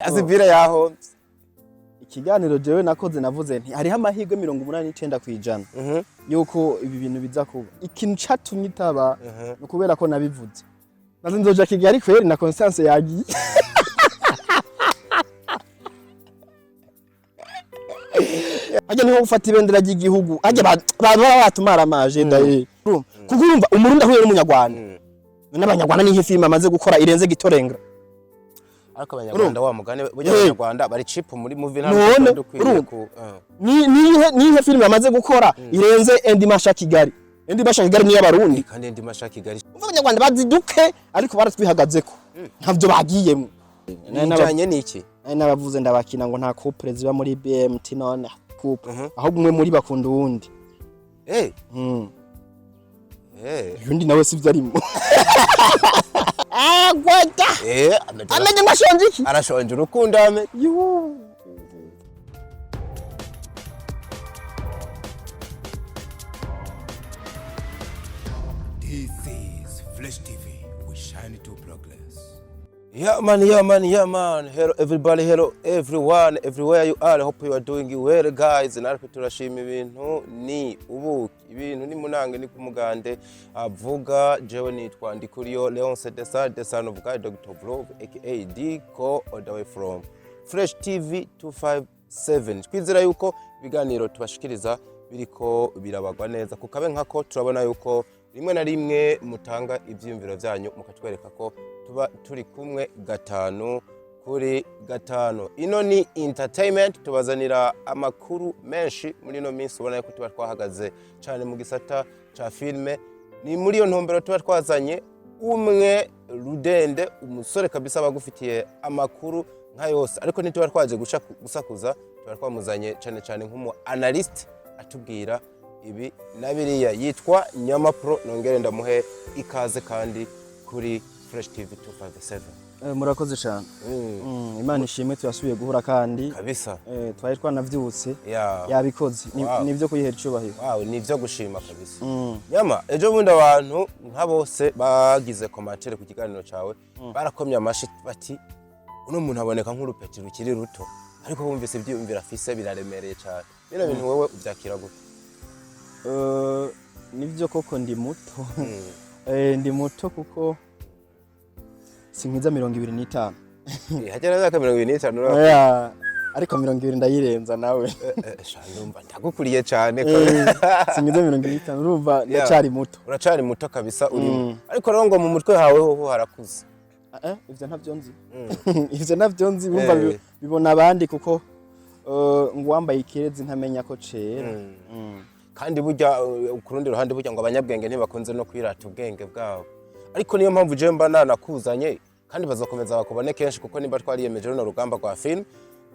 Asivira yaho. Ikiganiro jewe nakoze, navuze nti hariho amahirwe 89% yuko ibi bintu biza kuba. Ikintu catumye itaba ni ukubera ko nabivuze. Maze nzoja Kigali kweri na Constance yagiye. Harya niho gufata ibendera ry'igihugu, harya baba batumaramaje ndaye. Kuko urumva Umurundi ahuye n'Umunyarwanda, n'Abanyarwanda nihe filime amaze gukora irenze Gitorenga? Ariko Abanyarwanda, wa mugani, burya Abanyarwanda bari cheap muri movie, nta None, dukwiye urumva? ku Nihe filime amaze gukora irenze Endi Masha Kigali? Endi Masha Kigali niyo Abarundi. Kandi Ndi Masha Kigali. Umva, Abanyarwanda baziduke, ariko baratwihagazeko, ntavyo bagiyemo. Bijanye n'iki? Nari nabavuze, ndabakina ngo nta couple ziba muri BMT. None couple, ahubwo umwe muri bakunda uwundi. Undi nawe sivyo arimo. Agwada. Amenye ngo ashonje iki? Arashonje urukundo ame. Yuuu. This is Flash TV. We shine to progress. Yeah man, yeah man, yeah man. Hello everybody, hello everyone, everywhere you are. Hope you are doing well, guys. Natwe turashima, ibintu ni ubuki. Ibintu ni munange, ni kumugande. Avuga jewe nitwa Ndikuriyo Leonce Desa, the son of God, Dr. Vlog, aka Diko, all the way from Fresh TV 257. Twizera yuko ibiganiro tubashikiriza biriko birabagwa neza. Kukabe nkako turabona yuko rimwe na rimwe mutanga ivyiyumviro vyanyu, mukatwereka ko tuba turi kumwe gatanu kuri gatanu. Ino ni entertainment, tubazanira amakuru menshi. Muri ino minsi ubona yuko tuba twahagaze cyane mu gisata ca filme. Ni muri iyo ntumbero tuba twazanye umwe rudende, umusore kabisa bagufitiye amakuru nka yose, ariko ntituba twaje gusakuza, tuba twamuzanye cyane cyane nk'umu analyst atubwira ibi na biriya. Yitwa Nyama Pro. Nongere ndamuhe ikaze kandi kuri Fresh TV 257. Murakoze cyane. Imana ishimwe, tuyasubiye guhura kandi. Kabisa. Twari twanavyutse. Yabikoze. Nivyo kuyihera icubahiro. Wow, ni ibyo gushima kabisa. Nyama, ejo bundi abantu nka bose bagize commentaire ku kiganiro cyawe barakomye amashi bati uno muntu aboneka nk'urupeti rukiri ruto, ariko bumvise ibyiyumviro afise biraremereye cyane. Bino bintu wowe ubyakira gute? Nivyo koko ndi muto. Ndi muto kuko sinkiza 25. Hagera myaka 25 Oya, ariko 20 ndayirenza nawe. Sha, ndumva ndagukuriye cyane. Sinkiza 25, urumva ndacari muto. Uracari muto kabisa urimo, ariko rero ngo mu mutwe hawe hoho harakuze. Ivyo ntavyo nzi, ivyo ntavyo nzi, bumva bibona abandi, kuko ngo uwambaye ikirezi ntamenya ko cera. Kandi burya ku rundi ruhande, burya ngo abanyabwenge ntibakunze no kwirata ubwenge bwabo, ariko niyo mpamvu jewe mba nanakuzanye, kandi bazakomeza bakubone kenshi, kuko nimba twariyemeje runo rugamba rwa film,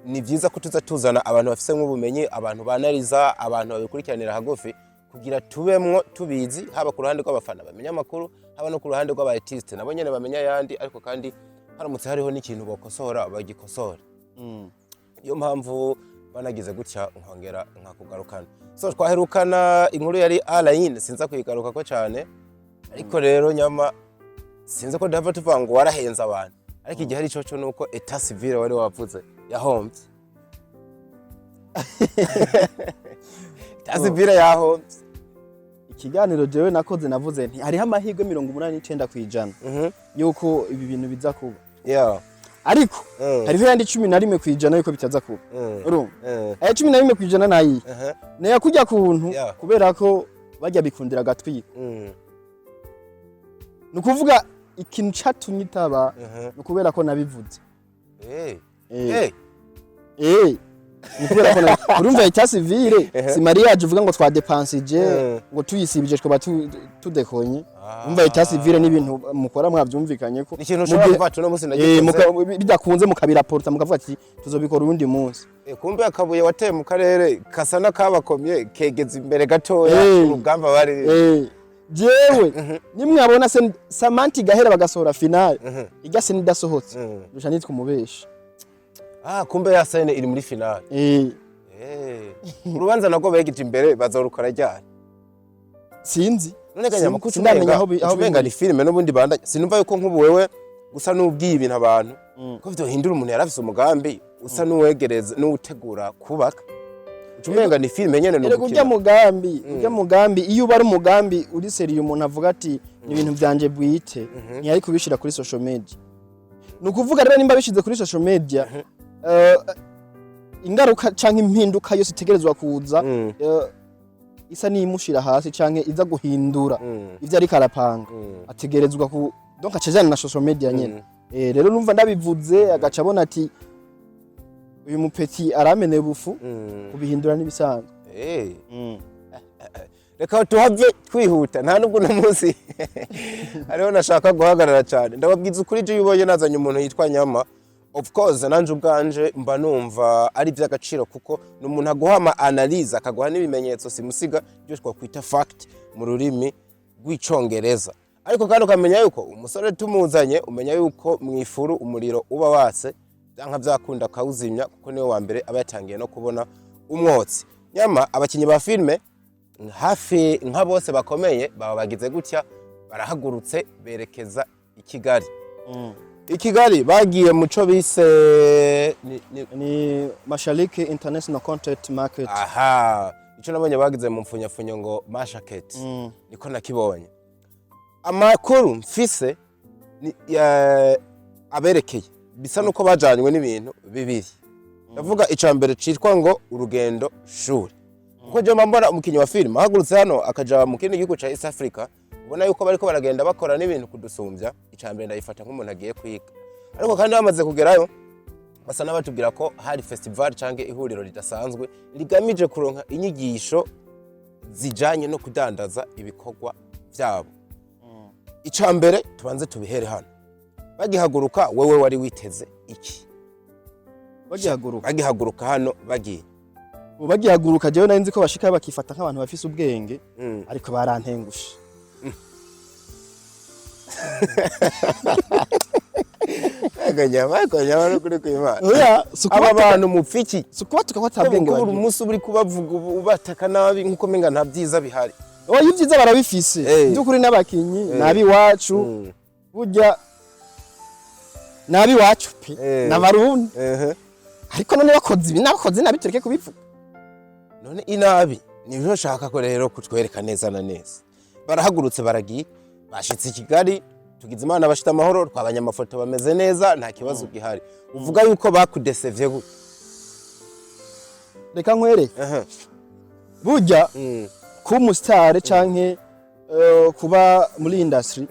ni byiza ko tuza tuzana abantu bafise nk'ubumenyi, abantu banariza, abantu babikurikiranira hagufi, kugira tubemwo tubizi, haba ku ruhande rw'abafana bamenya amakuru, haba no ku ruhande rw'aba artiste nabo nyene bamenya ayandi, ariko kandi haramutse hariho n'ikintu bokosora bagikosora. Niyo mpamvu banagize gutya nkongera nkakugarukana. So twaherukana inkuru yari alayine, sinza kuyigaruka ko cyane, ariko rero Nyama, sinzi ko ndava tuvuga ngo warahenze abantu, ariko igihe ari cyo nuko état civil wari wavuze yahombye. État civil yahombye. Ikiganiro jewe nakoze, navuze nti hariho amahirwe 89% yuko ibi bintu biza kuba, ariko hariho yandi 11% yuko bitaza kuba. Urumva, aya 11% nayi nayo kujya kuntu kubera ko bajya bikundira agatwiko. Ni ukuvuga ikintu catumye itaba ni ukubera ko nabivuze. Ni ukubera ko urumva état civil si mariage uvuga ngo twadepansije, ngo tuyisibije twaba tudekonye. Urumva, état civil n'ibintu mukora mwavyumvikanye ko Ni ikintu ushobora gufata uno munsi ndagikoze. Bidakunze mukabiraporta, mukavuga ati tuzobikora uwundi munsi. Kumbe akabuye wateye mu karere kasa n'akabakomye kegeza imbere gatoya urugamba bari. Jewe nimwabona Samanti gahera bagasohora finale, irya scène idasohotse, rusha nitwa umubeshi. Ah, kumbe ya scène iri muri finale. Urubanza nagwo begeje imbere bazorukora ryari? Sinzi. None ga Nyama, kuki Sindamenya umenga aho aho umenga ni bimuri. filime n'ubundi bandanye? Sinumva yuko nk'ubu wewe gusa n'ubwiye ibintu abantu. Ko vyohindura umuntu yarafise umugambi usa n'uwegereza n'uwutegura kubaka, uca umenga ni filime nyene, ni Erega urya ugukina. mugambi, urya mugambi, iyo uba ari umugambi uri sérieux, umuntu avuga ati ni ibintu vyanje bwite, ntiyari kubishira kuri social media. Ni ukuvuga rero nimba bishize kuri social media, ingaruka canke impinduka yose itegerezwa kuza isa n'iyimushira hasi canke iza guhindura ivyo ariko arapanga, ategerezwa ku donc acajana na social media nyene. Rero numva ndabivuze, agaca abona ati uyu mupeti arameneye ubufu, kubihindura n'ibisanzwe. Reka tuhave twihuta, nta nubwo uno munsi hariho nashaka guhagarara cyane. Ndababwiza ukuri, je iyo ubonye nazanye umuntu yitwa Nyama, of course nanje ubwanje mba numva ari iby'agaciro, kuko ni umuntu aguha ama analyse, akaguha n'ibimenyetso simusiga, ibyo twakwita fact mu rurimi rw'Icongereza. Ariko kandi ukamenya yuko umusore tumuzanye, umenya yuko mu ifuru umuriro uba watse, byanka byakunda akawuzimya, kuko niwe wa mbere aba yatangiye no kubona umwotsi. Nyama, abakinnyi ba filime hafi nka bose bakomeye baba bagize gutya, barahagurutse berekeza i Kigali. I Kigali bagiye mu co bise Ni Mashariki International Content Market. Aha, ico nabonye bagize mu mfunyafunyo ngo Mashaket, niko nakibonye. Amakuru mfise ni aberekeye bisa nuko bajanywe n'ibintu bibiri. Ndavuga ica mbere citwa ngo urugendo shuri, kuko je mba mbona umukinyi wa filime ahagurutse hano akaja mu kindi gihugu ca East Africa, ubona yuko bariko baragenda bakora n'ibintu kudusumbya. Ica mbere ndayifata nk'umuntu agiye kwiga. Ariko kandi bamaze kugerayo, basa n'abatubwira ko hari festival canke ihuriro ridasanzwe rigamije kuronka inyigisho zijanye no kudandaza ibikorwa vyabo. Ica mbere tubanze tubihere hano: bagihaguruka, wewe wari witeze iki? Bagihaguruka? Bagihaguruka hano bagiye. Ubu bagihaguruka, jewe nari nzi ko bashika bakifata nk'abantu bafise ubwenge, ariko barantengushe. Ego nyama, ego nyama, no kuri kw'Imana. Oya, si Aba ukubatuka, bantu mupfa iki? si ukubatuka ko ata bwenge Kubura bagira. umunsi uri kubavuga ubu ubataka nabi, nkuko menga nta byiza bihari. Oya, ibyiza barabifise. By'ukuri n'abakinyi n'abiwacu, burya n'abiwacu pe, n'Abarundi. Ariko none bakoze ibi n'abakoze nabi, tureke kubivuga. None inabi nivyo nshaka ko rero kutwereka neza na neza. Barahagurutse baragiye, bashitse i Kigali, tugize Imana bashita amahoro, twabanye amafoto bameze neza, nta kibazo gihari. Uvuga yuko bakudesevye gute? Reka nkwereke. Burya kuba umusitari canke kuba muri industry,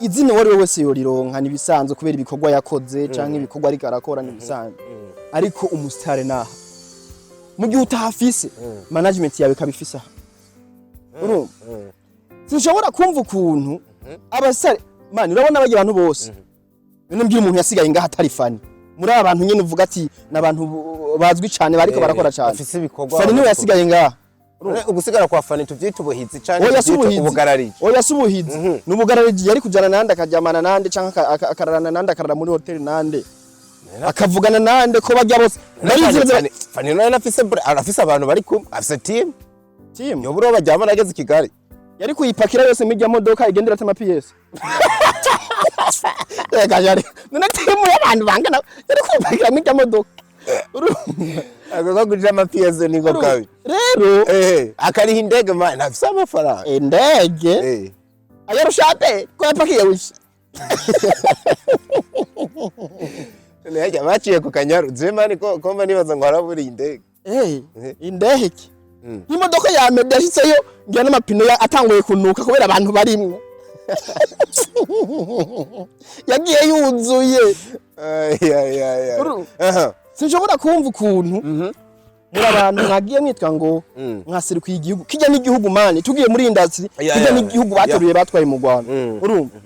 izina uwo ari we wese yorironka nibisanzwe kubera ibikorwa yakoze canke ibikorwa ariko arakora, nibisanzwe. Ariko umusitari naha mu gihe utahafise management yawe ikaba ifise aha, urumva, sinshobora kumva ukuntu abasitari, man, urabona bagira abantu bose. None mbwira umuntu yasigaye ngaha atari Fanny muri aba bantu nyene uvuga ati ni abantu bazwi cane, bariko barakora cane. Bafise ibikorwa. Fanny niwe yasigaye ngaha. None ugusigara kwa Fanny tuvyita ubuhizi canke Oya, si tuvyita ubuhizi. ubugarariji? Oya, si ubuhizi, ni ubugarariji. Yari kujana nande, akaryamana nande, canke akararana nande, akarara muri hoteli nande, akavugana nande, ko bajya bose narizi neza. Fanny nawe arafise abantu bari kumwe, afise team. Team. Yobura uwo baryamana ageze i Kigali. Yari kuyipakira yose muri modoka igendera ata mapiyesi. Reka yari none team y'abantu bangana yari kuyipakira muri modoka? Urumva? Ako kuja amapiyese niko kabi. Rero akariha indege, man, ntafise amafaranga. Indege ayarushate ko yapakiye wishe. Nihajya baciye ku Kanyaru, je man, ko komba nibaza ngo haraburiye indege. Indege ki? Imodoka ya Meddy yashitseyo ngira n'amapine atanguye kunuka kubera abantu barimwo, yagiye yuzuye. Ay, ay, ay, ay. Sinshobora kumva ukuntu muri abantu mwagiye mwitwa ngo mwaserukiye igihugu, kijya n'igihugu, man, tugiye muri industry, kijya n'igihugu bateruye batwaye mu Rwanda. Urumva,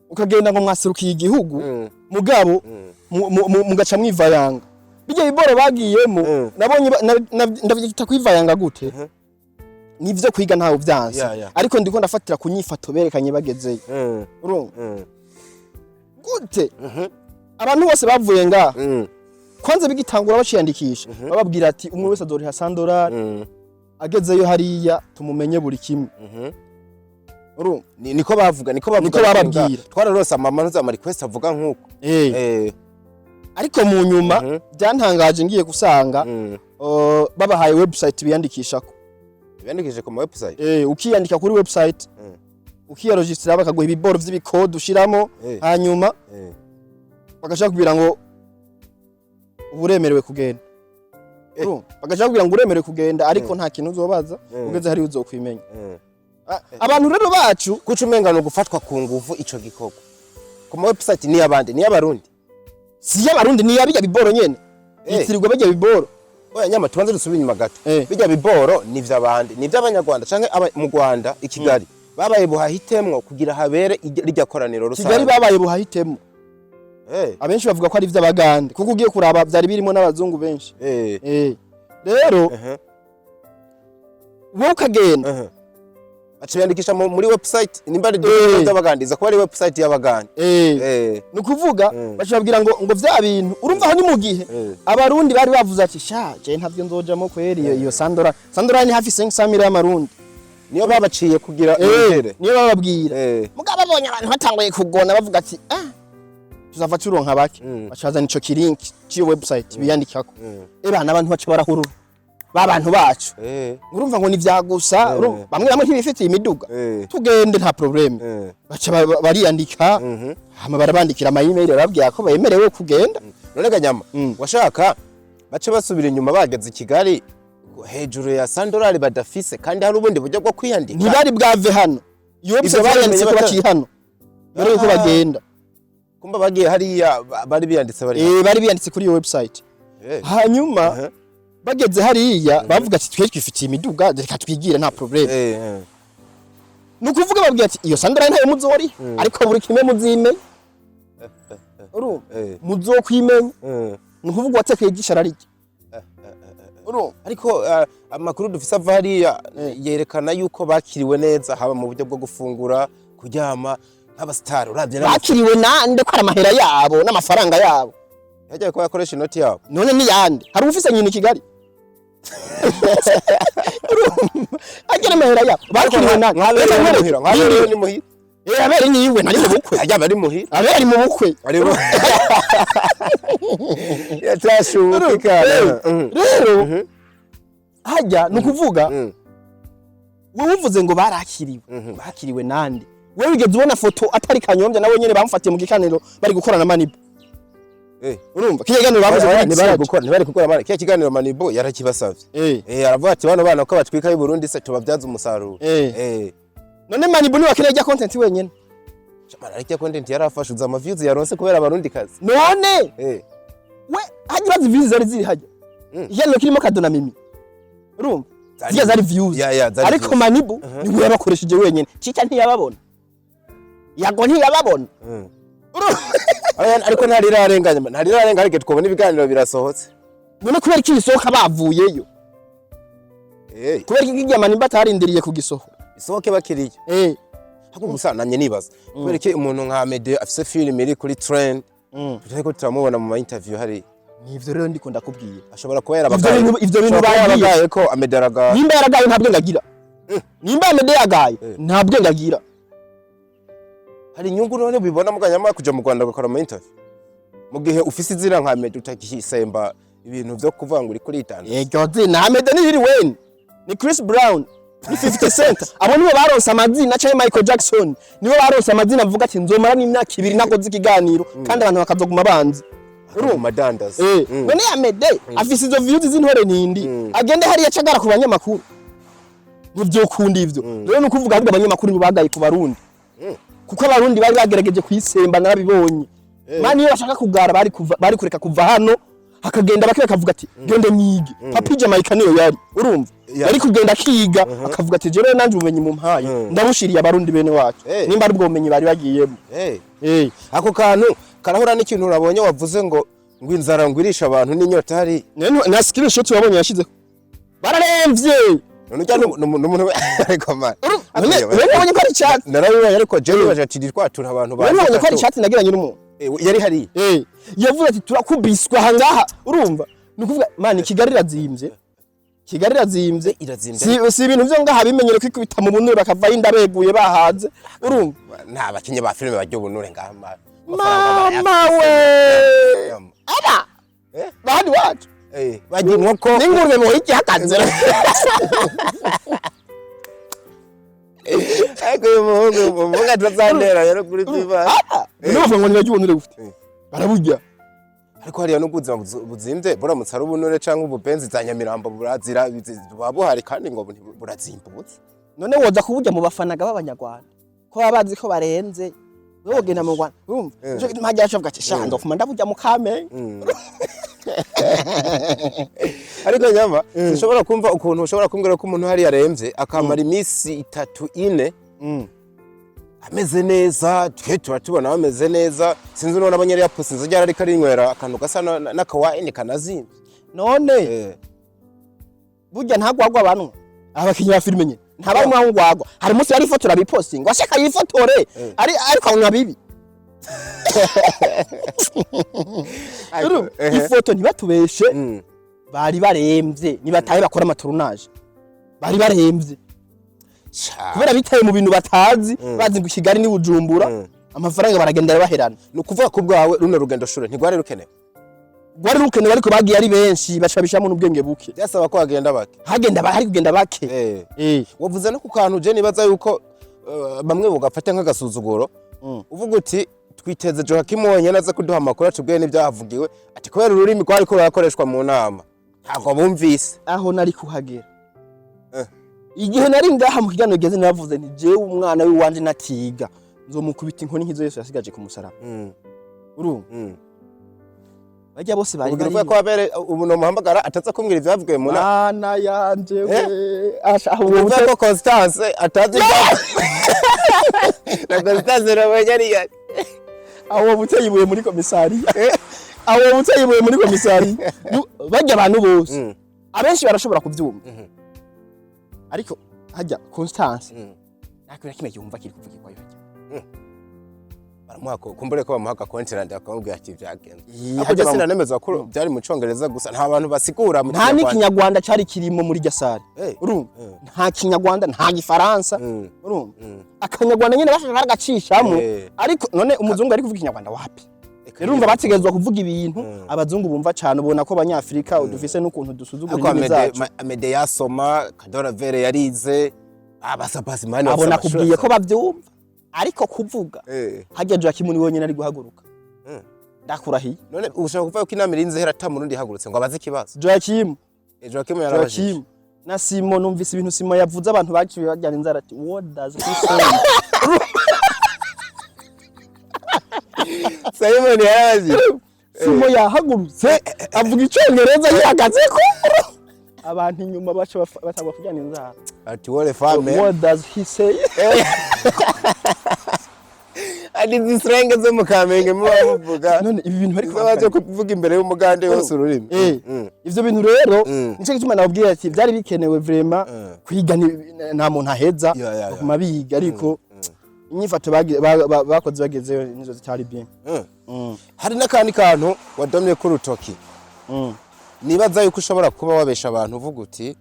ukagenda ngo mwaserukiye igihugu, mugabo mugaca mwivayanga bijya biboro bagiyemo. Nabonye ndavyita kwivayanga gute? Nivyo kwiga ntawe vyanse, ariko ndiko ndafatira ku nyifato berekanye bagezeyo. Urumva gute abantu bose bavuye ngaha, kwanza bigitangura baciyandikisha, bababwira ati umwe wese azoriha $100, agezeyo hariya tumumenye buri kimwe. Urumva? Niko bavuga, niko bavuga. Niko bababwira. Twararose amamanuza, ama request avuga nkuko. Ariko mu nyuma byantangaje ngiye gusanga babahaye website biyandikishako. Biyandikishije ku ma website. Ukiyandika kuri website, ukiyaregistra, bakaguha ibiboro vy'ibikode ushiramo, hanyuma bagashaka kubwira ngo uba uremerewe kugenda. Urumva? Bagashaka kubwira ngo uremerewe kugenda, ariko nta kintu uzobaza, ugeze hariya uzokwimenya. Abantu rero bacu Kuca umenga ni ugufatwa ku nguvu ico gikorwa. Ku ma website ni y'abandi, ni y'Abarundi? Si y'Abarundi, ni yabijya biboro nyene, yitirirwa bijya biboro. Oya nyama, tubanze dusubire inyuma gato. Bijya biboro ni vy'abandi, ni vy'Abanyarwanda canke mu Rwanda i Kigali babaye buhahitemwo kugira habere rirya koraniro rusange? Kigali babaye buhahitemo. Abenshi bavuga ko ari ivy'Abagande, kuko ugiye kuraba vyari birimo n'abazungu benshi. Rero wowe ukagenda. Baca biyandikisha muri website, nimba ari y'Abagandiza, kuba ari website y'Abagande. Ni ukuvuga baca babwira ngo vya bintu, urumva aho ni mu gihe Abarundi bari bavuze ati: "Sha, je ntavyo nzojamo kweri." Iyo 100 dollars, 100 dollars ni hafi 500 mille y'Amarundi. Niyo babaciye kugira binjire. Niyo bababwira. Mugabo babonye abantu batanguye kugona, bavuga ati: "Ah, tuzava turonka bake." Baca bazana ico kirinki c'iyo website biyandikako. Ebana, abantu baca barahurura, ba bantu bacu. Urumva ngo ni vya gusa, urumva, bamwe bamwe ntibifitiye imiduga. Tugende, nta problème. Baca bariyandika, hama barabandikira ama email bababwira ko bemerewe kugenda. None ganyama, washaka bace basubira inyuma bageze i Kigali hejuru ya 100 dollars badafise, kandi hari ubundi buryo bwo kwiyandika? Ntibari bwave hano, iyo website Ivyo bariyanditse ko bamenye baciye hano mbere yuko bagenda. Kumba bagiye hariya bari biyanditse bari Bari biyanditse kuri iyo website. Hanyuma bageze hariya bavuga ati: "Twe twifitiye imiduga, reka twigire, nta problème." Ni ukuvuga babwira ati: "Iyo 100 dollars ntayo muzori, ariko buri kimwe muzimenya." Urumva? Muzokwimenya. Ni ukuvuga uwatekeye igisha ararya. Urumva? Ariko amakuru dufise ava hariya yerekana yuko bakiriwe neza, haba mu buryo bwo gufungura, kuryama, nk'abasitari uravye Bakiriwe nande, ko ari amahera yabo n'amafaranga yabo? Yagiye ko yakoresha inoti yabo. None ni yande? Hari ufise nyina i Kigali? Urumva? Agira amahera yabo, bakiriwe nande? Nk'abere Reka ni nkwereke. muhira, nk'abere ni muhira. Abere ni iwe, ntari mu bukwe. Ajya ari muhira. Abere ari mu bukwe. Ari mu yatashuka. Rero hajya ni ukuvuga, wowe uvuze ngo barakiriwe, bakiriwe nande? Wewe wigeze ubona foto atari Kanyombya nawe nyene bamufatiye mu gikaniro bari gukorana Manibu? Urumva kiya kiganiro bavuze kuri ntibari Xage. gukora, ntibari gukora mani kiya kiganiro. Manibu yarakibasavye. Aravuga ati: "Bano bana ko batwika y'u Burundi se, tubabyaza umusaruro." None Manibu ni wakeneye rya content wenyene? Chamara, ariko content yarafashe, uza ama views yaronse kubera Abarundi kazi. None we hajya urazi views zari ziri hajya? Ikiganiro kirimo Kado na Mimi, urumva? Ziriya zari views. Ya, zari Ariko views. Manibu niwe yabakoresheje wenyene. Cica ntiyababona, Yago ntiyababona. Urumva? Ariko ntarirarenganya, ntarirarenga, ariko twabona ibiganiro birasohotse. None kubera iki bisohoka bavuyeyo? Kubera iki kirya Manibu atarindiriye kugisohora? Isohoke bakiriye. Hako gusa namye nibaza kubera iki umuntu nka Mede afise film iri kuri trend, tutariko turamubona mu ma interview hari. Nivyo rero ndiko ndakubwira. Ashobora kuba yarabagaye. Ivyo bintu Ashobora kuba bagiye. yarabagaye ko Amede aragaye. Nimba yaragaye, nta bwenge agira. Nimba Amede yagaye, nta bwenge agira. Hari inyungu none bibona muganyama kuja mu Rwanda gukora ama interview mu gihe ufise izina nka Amede, utakisemba ibintu vyo kuvuga ngo uriko uritanda? Iryo zina Amede ni Lil Wayne, ni Chris Brown, ni 50 Cent, abo nibo baronse amazina, canke Michael Jackson, nibo baronse amazina avuga ati: "Nzomara n'imyaka 2 nakoze ikiganiro," kandi abantu bakazoguma banzi. Urumva madandaza. None Amede afise izo views z'intore nindi, agende hariya acagara ku banyamakuru? Ntivyokunda ivyo. Rero ni ukuvuga ahubwo abanyamakuru nibo bagaye ku Barundi, kuko Abarundi bari bagerageje kuyisemba, narabibonye. Mani, iyo bashaka kugara bari kuva, bari kureka kuva hano hakagenda bake, bakavuga ati: "Gende mwige." Papi Jamaica niyo yari, urumva, yari kugenda akiga, akavuga ati: "Jewe nanje ubumenyi mumpaye ndabushiriye Abarundi bene wacu." Nimba ari ubwo bumenyi bari bagiyemo. Ako kantu karahura n'ikintu urabonye wavuze ngo inzara ngo irisha abantu n'inyota hari. Na screenshot wabonye yashizeho, bararemvye. None ujya n'umuntu ariko man. None wabonye ko ari chat? Narabibonye, ariko jewe nibaje ati twatura abantu None wabonye ko ari chat nagiranye n'umuntu? Yari hariya. Yavuze ati: "Turakubiswa aha ngaha." Urumva, ni ukuvuga mani, Kigali irazimvye. Kigali irazimvye. Irazimvye. Si ibintu vyo ngaha bimenyere kwikubita mu bunure bakavayo inda beguye bahaze, urumva? Nta bakinyi ba filime barya ubunure ngaha. Mama we, aba bahandi wacu Barya inkoko. N'ingurube muhigihagaze. Ariko uyu muhungu atazantera rero kuri fifa. None bavuga ngo ntibarya ubunure gute? Baraburya. Ariko hariya n'ubwo ubuzima buzimvye, buramutse ari ubunure canke ububenzi za Nyamirambo burazira, buba buhari kandi ngo burazimbutse. None woza kuburya mu bafanaga b'Abanyarwanda ko baba bazi ko barenze, wowe wogenda mu Rwanda, urumva? Nico gituma hajya hacavuga ati: "Sha, ndofuma ndaburya mu Kamenge." Ariko nyama sinshobora kumva ukuntu ushobora kumbwira ko umuntu hariya aremvye akamara iminsi 3, 4 ameze neza. Twe tuba tubona bameze neza. Sinzi none abanyeri yapusinze ryari, ariko arinywera akantu gasa n'akawayini kanazimvye. None burya ntagwagwa banwa abakinyi ba filime nyene, ntabarimo aho ngwagwa. Hari umunsi yari ifotora bipostinga, washaka yifotore ari ariko anywa bibi. Urumva? Ifoto ntibatubeshe. Bari baremvye, nibatahe bakora ama tournage, bari baremvye. Kubera bitaye mu bintu batazi, bazi ngo Kigali ni Bujumbura. Amafaranga baragenda baherana. Ni ukuvuga ko ubwawe runo rugendo shure ntigwari rukenewe? Rwari rukenewe, ariko bagiye ari benshi, baca babishiramo n'ubwenge buke. Byasaba ko hagenda bake. Hagenda hari kugenda bake. Wavuze no ku kantu je nibaza yuko bamwe bugafata nk'agasuzuguro. Uvuga uti twiteze Joachim wenyine aza kuduha amakuru, atubwiye n'ibyahavugiwe, ati kubera ururimi rwariko rurakoreshwa mu nama ntabwo bumvise. Aho nari kuhagera, igihe nari ngaha mu kiganiro geze, naravuze nti: "Jewe umwana w'iwanje natiga nzomukubita inkoni nk'izo Yesu yasigaje ku musaraba." Urumva? Bajya bose bari Ubwira uvuga ko abere ubu nomuhamagara ataza kumbwira ibyavugiwe mu nama? Mana yanje we, asha aho Uvuga ko Constance atazi na Constance nabonye ari aho buteye ibuye muri komisariya, aho buteye ibuye muri komisariya. Bajya abantu bose, abenshi barashobora kubyumva, ariko hajya Constance nta kintu na kimwe yumva kiri kuvugirwayo hajya. Baramuha kumbure ko bamuha agakontirandi bakamubwira ati byagenze. Ii, Ariko hajya je sinanemeza ko byari mu Congereza gusa, nta bantu basigura mu Nta Kinyarwanda. N'ikinyarwanda cari kirimo muri iryo salle. Urumva? Nta Kinyarwanda, nta Gifaransa. Urumva? Akanyarwanda nyine bashaka baragacishamo. Ariko none umuzungu ari kuvuga Ikinyarwanda wapi? Eka. Rero urumva bategerezwa kuvuga ibintu abazungu bumva cane. Ubona ko Abanyafrika dufise n'ukuntu dusuzugura Ariko indimi Amede, zacu. Amede yasoma, Kadora Vere yarize, abasabasi mani. Abo nakubwiye ko bavyumva, ariko kuvuga, harya Joachim ni wenyine ari guhaguruka. Ndakurahiye. None ushobora kuvuga ko inama irinze ihera ata murundi ihagurutse ngo abaze ikibazo? Joachim. Joachim yarabajije. Joachim na Simo. Numvise ibintu Simo yavuze, abantu baciye bajyana inzara, ati: "What does he say?" Simon yarabajije. Simo yahagurutse avuga Icyongereza yihagaze ko abantu inyuma baca batangwa kujyana inzara. Ati: "Wole fame." "What does he say?" Ati izi slang zo mu Kamenge muba muvuga. None ibi bintu bariko Izo baje kuvuga imbere y'umugande wose ururimi. Ivyo bintu rero nico gituma nababwira ati byari bikenewe vraiment. Kwiga nta muntu aheza. Baguma biga, ariko inyifato bakoze bagezeyo nizo zitari bien. Hari n'akandi kantu wadomye ku rutoki. Nibaza yuko ushobora kuba wabesha abantu uvuga uti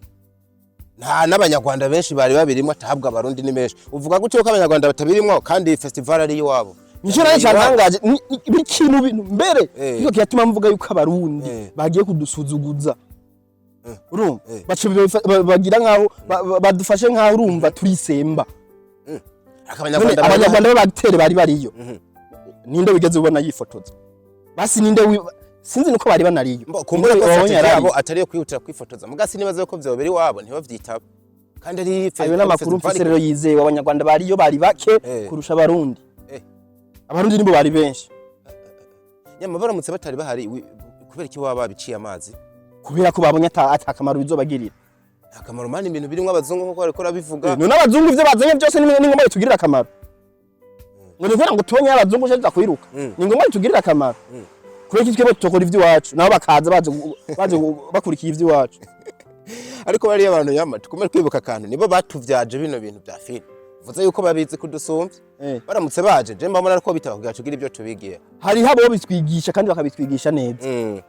nta n'Abanyarwanda benshi bari babirimo, atahabwa Abarundi ni benshi. Uvuga gutyo ko Abanyarwanda batabirimwo kandi festival ari iwabo? Nico nayo cyantangaje. Bikiri mu bintu mbere niko kiratuma mvuga yuko Abarundi bagiye kudusuzuguza, urumva? Baca bagira nkaho badufashe nkaho, urumva, turisemba. Ariko None Abanyarwanda Abanyarwanda b'abatere bari bariyo, ninde wigeze ubona yifotoza? Basi ninde sinzi nuko bari banariyo. Kumbura ko Ninde wabonye strategy yarariyo? yabo atari iyo kwihutira kwifotoza, muga sinibaza ko vyobera iwabo ntibavyitaba kandi ari Ayo n'amakuru festival. mfise rero yizewe, Abanyarwanda bariyo bari bake kurusha Abarundi. Abarundi nibo bari benshi. Nyama baramutse batari bahari, kubera iki baba babiciye amazi? Kubera ko babonye ata kamaro bizobagirira. Nta kamaro mani, ibintu birimwo abazungu nkuko bariko rabivuga. None abazungu ivyo bazanye byose ni ngombwa bitugirira akamaro? Ngo ni kubera ngo tubonye abazungu tuza kwiruka? Ni ngombwa bitugirira akamaro? Kubera iki twebwe tutokora ivy'iwacu, nabo bakaza baje bakurikiye ivy'iwacu? Ariko bariya abantu yama tugume kwibuka akantu, nibo batuvyaje bino bintu bya film, uvuze yuko babizi kudusumvya. Baramutse baje, je mbabona ko bitaba kugira tugire ibyo tubigiye. Hariho abo bitwigisha kandi bakabitwigisha neza,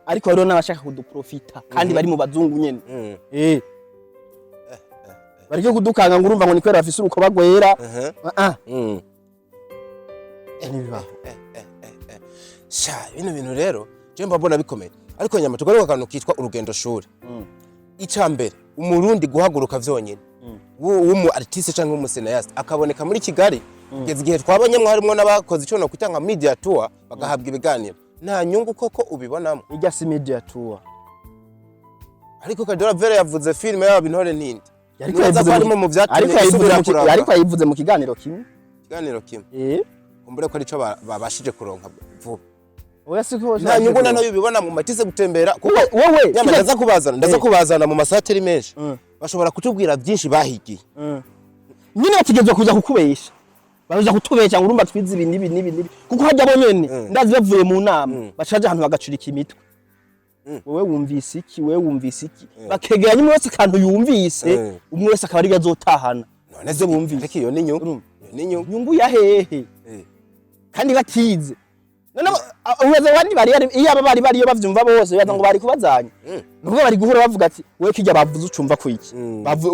ariko hariho n'abashaka kuduprofita kandi bari mu bazungu nyene. Bareke kudukanga ngo urumva ngo ni kubera bafise urukoba rwera. Ah ah. Ntibibaho. Sha, bino bintu rero je mba mbona bikomeye, ariko nyama tugaruka akantu kitwa urugendo shuri. Ica mbere, Umurundi guhaguruka vyonyene w'umu artiste canke w'umu cinéaste akaboneka muri Kigali, kugeza igihe twabonyemwo harimwo n'abakoze ico nokwita nka media tour, bagahabwa ibiganiro, nta nyungu koko ubibonamo? Ijya si media tour. Ariko Kadora Vera yavuze filime yaba intore ntindi. Ariko Nibaza ko yayivuze harimo mu vyatumye ariko yayivuze isubira kuranga. Ariko yayivuze mu kiganiro kimwe. Ikiganiro kimwe. Eh. Kumbure ko arico babashije kuronka vuba. Oya, siko. Nta nyungu na nayo ubibona mu matise gutembera, kuko wowe nyama ndaza kubazana mu masateri menshi, bashobora kutubwira byinshi bahigiye. Nyine bategerezwa kuza kukubesha, baza kutubesha ngo urumva twize ibi n'ibi n'ibi n'ibi, kuko hajya bo nyene ndazi bavuye mu nama bacaja ahantu bagacurika imitwe: "Wowe wumvise iki? Wowe wumvise iki?" Bakegeranya umwe wese akantu yumvise, umwe wese akaba ariyo azotahana. None se bumvise. Ariko iyo ni inyungu. Urumva? Iyo ni inyungu. Inyungu ya hehe? Kandi batize. None ubaza abandi bari iyo aba bari bariyo bavyumva bose, bibaza ngo bari kubazanya. Nukuvuga bari guhura bavuga ati: "Wewe kijya bavuze ucumva ku iki?"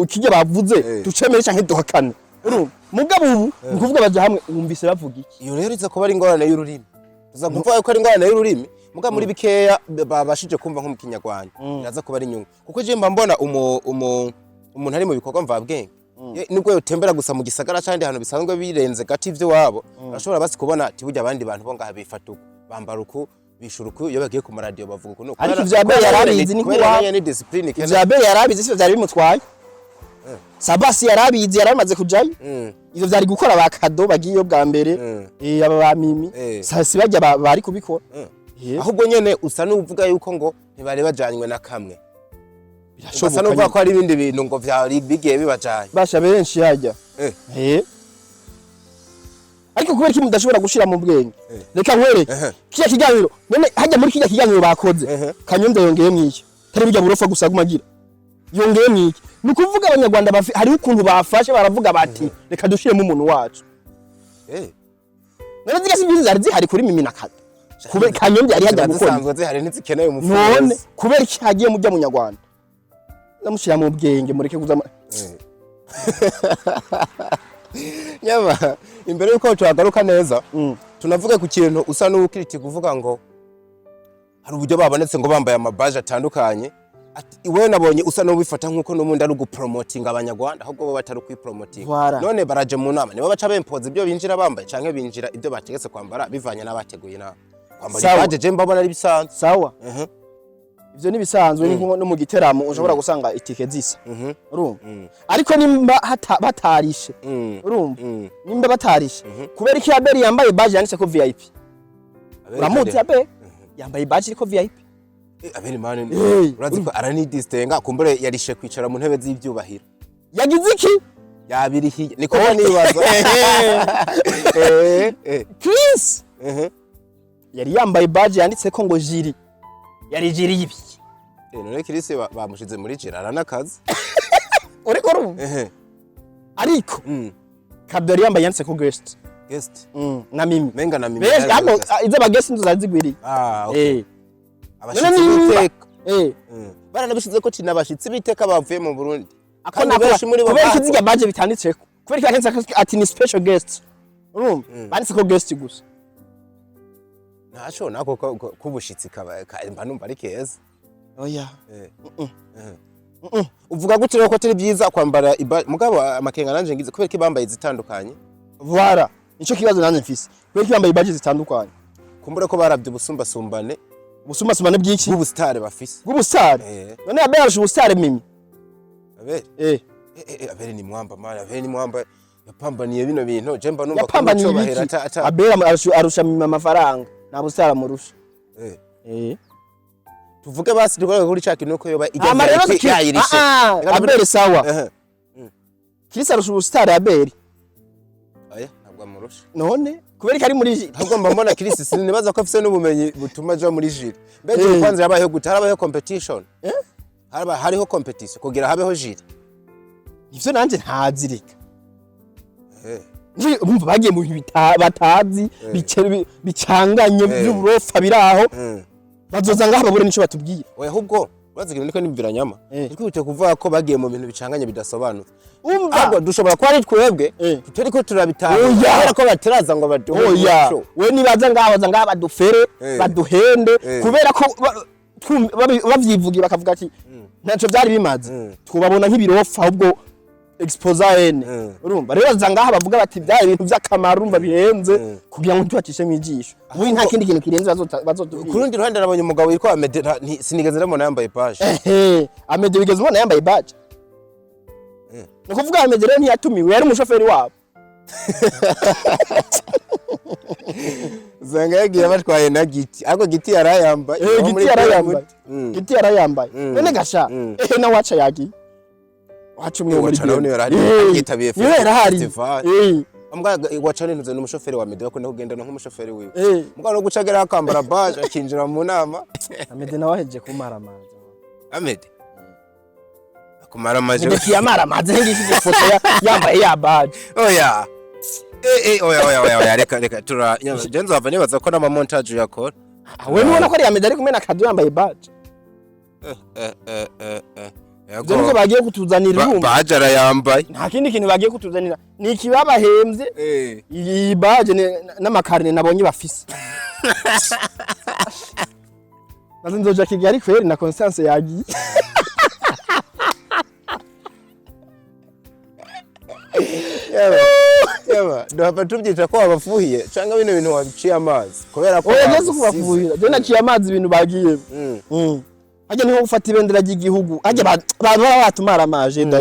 Kijya bavuze tucemere canke duhakane. Urumva, mugabo ubu ni ukuvuga baja hamwe: "Wumvise bavuga iki?" Iyo rero iza kuba ari ingorane y'ururimi, tuza kuvuga ko ari ingorane y'ururimi, muga muri bikeya babashije kumva nko mu Kinyarwanda, iraza kuba ari inyungu, kuko je mba mbona umuntu ari mu bikorwa mvabwenge, nubwo yotembera gusa mu gisagara kandi ahantu bisanzwe birenze gato ivy'iwabo, arashobora basi kubona ati: "Burya abandi bantu bo ngaha bifata uku, bambara uku, bishura uku, iyo bagiye ku maradiyo bavuga uku nuku." Ariko ivyo Abel yarabizi, ni Kubera nk'iwabo. nayo ni discipline ikeneye. Ivyo Abel yarabizi, sivyo vyari bimutwaye. Sabasi yarabizi, yaramaze kujayo. Ivyo vyari gukora ba Kado bagiyeyo bwa mbere. Aba ba Mimi si barya bari kubikora. Ahubwo nyene usa n'uvuga yuko ngo ntibari bajanywe na kamwe, Birashoboka usa n'uvuga nyene. ko hari ibindi bintu ngo vyari bigiye bibajanye. Basha benshi hajya. Ariko kubera iki mudashobora gushira mu bwenge? Reka nkwereke kiriya kiganiro. None hajya muri kiriya kiganiro bakoze, Kanyombya yongeye mwiki tari burya burofa gusa aguma agira? Yongeye mwiki? Ni ukuvuga Abanyarwanda hariho ukuntu bafashe, baravuga bati: "Reka dushiremo umuntu wacu." None ziriya si zari zihari kuri Mimi na Kado? Kubera Kanyombya yari hajya Ziba gukora zisanzwe zihari, ntizikeneye none umufunguzi. Kubera iki hagiye mujya munyarwanda? Ndamushyira mu bwenge, mureke kuza Nyama imbere yuko tuhagaruka neza, tunavuge ku kintu usa n'uwukiriti kuvuga ngo hari uburyo babonetse ngo bambaye amabaje atandukanye. Ati iwe nabonye usa n'ubifata nk'uko n'ubundi ari ugupromotinga Abanyarwanda, ahubwo bo batari ukwipromotinga. Voilà. None baraje mu nama, nibo baca bempoza ibyo binjira bambaye, canke binjira ibyo bategetse kwambara bivanye n'abateguye inama? Kwambara Sawa. ibaje je mbabona ari bisanzwe. Sawa. Ivyo ni bisanzwe, ni nko no mu giteramo ushobora gusanga itike zisa. Urumva, ariko nimba batarishe, urumva, nimba batarishe, kubera iki Abeli yambaye badge yanditse ko VIP? Uramuzi Abeli yambaye badge iriko VIP. Abeli mani, urazi ko aranidistinga, kumbure yarishe kwicara mu ntebe z'ivyubahiro. Yagize iki? Yabirihiye, niko nibaza. Chris yari yambaye badge yanditse ko ngo jury. Yari jury y'ibiki? None Chris bamushize muri jury, aranakazi. Uriko urumva? Ariko Kado yari yambaye yanditse ko guest. Guest. Na Mimi. Menga na Mimi. Benshi yari hano guest. iz'aba guest nizo zari zigwiriye. Ah, okay. Abashitsi None b'iteka. Baranabishize ko ati n'abashitsi b'iteka bavuye mu Burundi. Ako Kandi nako benshi muri bo kubera iki baza. zirya badge bitanditseko? Kubera iki banditse ko ati ni special guest? Urumva, banditse ko guest gusa. Ntaco nako k'ubushitsi kaba mba numva ari keza. Oya. Uvuga gute rero ko atari byiza kwambara mugabo amakenga nanje ngize, kubera ko bambaye izitandukanye? Voilà, nico kibazo nanjye mfise: kubera iki bambaye badge zitandukanye? Kumbura ko baravye ubusumbasumbane. Ubusumbasumbane bw'iki? Bw'ubusitare bafise. Bw'ubusitare? None Abel arusha ubusitare Mimi? Abeli? Abeli ni mwamba mara, Abeli ni mwamba, yapambaniye bino bintu, je mba numva ko Yapambaniye mucubahiro. ibiki? Ata Abel arusha Mimi amafaranga, nta busitare amurusha. Tuvuge basi dukore kuri ca kintu ko yoba Hama rero yayirishe. Ah, ah, Abel sawa. Chris arusha ubusitare Abel? Oya, ntabwo amurusha. None kubera ko ari muri jury? Ahubwo mba mbona Chris sinibaza ko afise n'ubumenyi butuma aja muri jury. Mbega kwanza yabayeho gute? Harabayeho competition? Haraba hariho competition kugira habeho jury? Ivyo nanje ntazirika. Urumva bagiye mu bintu batazi, bicanganye, by'uburofa biraho. Bazoza ngaha babure nico batubwiye. Oya, ahubwo Urazi ikintu niko nimvira nyama, twihutiye kuvuga ko bagiye mu bintu bicanganye bidasobanutse. Umva. Ahubwo dushobora kuba ari twebwe tutariko turabitanga Oya. kubera ko bataraza ngo baduhe Oya. umuco. We nibaza ngaho, baza ngaho badufere, baduhende, kubera ko bavyivugiye bakavuga ati ntacyo byari bimaze, twubabona nk'ibirofa ahubwo exposa n. Urumva rero baza ngaha bavuga bati byari ibintu by'akamaro, urumva birenze, kugira ngo ntibacishemo ijisho. Ubu nta kindi kintu kirenze Ku bazotubwira. rundi ruhande nabonye umugabo witwa Amede, sinigeze ndamubona yambaye page. Ehe, Amede bigeze ubona yambaye badge? Ni ukuvuga Amede rero ntiyatumiwe, yari umushoferi wabo. Usanga yagiye batwaye na Giti, ariko Giti yarayambaye. Eh. Aho Giti muri yarayambaye. Pyramid. Giti yarayambaye. None gasha, ehe, na Waca yagiye, Waca umwe muri Waca nawe niwe yarahari, yitabiriye niwe yarahari. festival. Mbwa Waca nintuze n'umushoferi wa Meddy, bakunda kugendana nk'umushoferi wiwe. Mbwa no guca agera akambara badge akinjira mu nama. Amede nawe ahejeje kumara amazi. Amede akumara amaje. Amede kiyamara amazi ngishije ifoto yambaye ya badge. Oya, eh eh, oya oya oya oya, reka reka tura je nzova nibaza ko n'ama montage yakora. We nubona ko ari Amede ari kumwe na Kado yambaye badge. Eh eh eh eh. Ivyo nivyo bagiye kutuzanira, urumva? Badge arayambaye. Nta kindi kintu bagiye kutuzanira, ni ikibabahemvye. Iyi badge n'amakarine nabonye bafise. Maze nzoja Kigali kweri na Constance yagiye. Yaba yaba, duhava tubyita ko wabafuhiye cyangwa bino bintu wabiciye amazi kubera ko Oya, ngeze bagusize. kubafuhira, je naciye amazi ibintu bagiyemo. Hajya niho gufata ibendera ry'igihugu, hajya baba batumara amaje da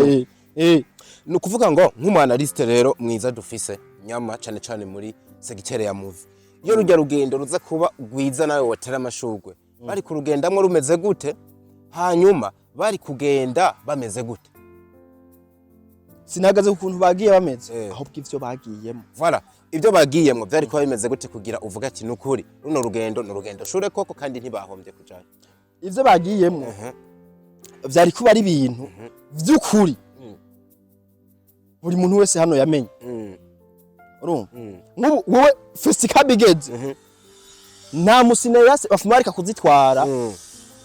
eh. Ni ukuvuga ngo nk'umu analyste rero mwiza dufise nyama cyane cyane muri secteur ya movie, iyo rujya rugendo ruza kuba rwiza nawe watera amashurwe, bari kurugendamwo rumeze gute? Hanyuma bari kugenda bameze gute? Sinahagaze ku kuntu bagiye bameze, ahubwo ivyo bagiyemo. Voilà, ibyo bagiyemwo byari kuba bimeze gute kugira uvuga ati nukuri runo rugendo ni urugendo shure koko kandi ntibahombye kujayo? Ivyo bagiyemo vyari kuba ari ibintu vy'ukuri buri muntu wese hano yamenye. Urumva, nk'ubu wowe Festicab igeze, nta mu cinéaste bafuma bareka kuzitwara,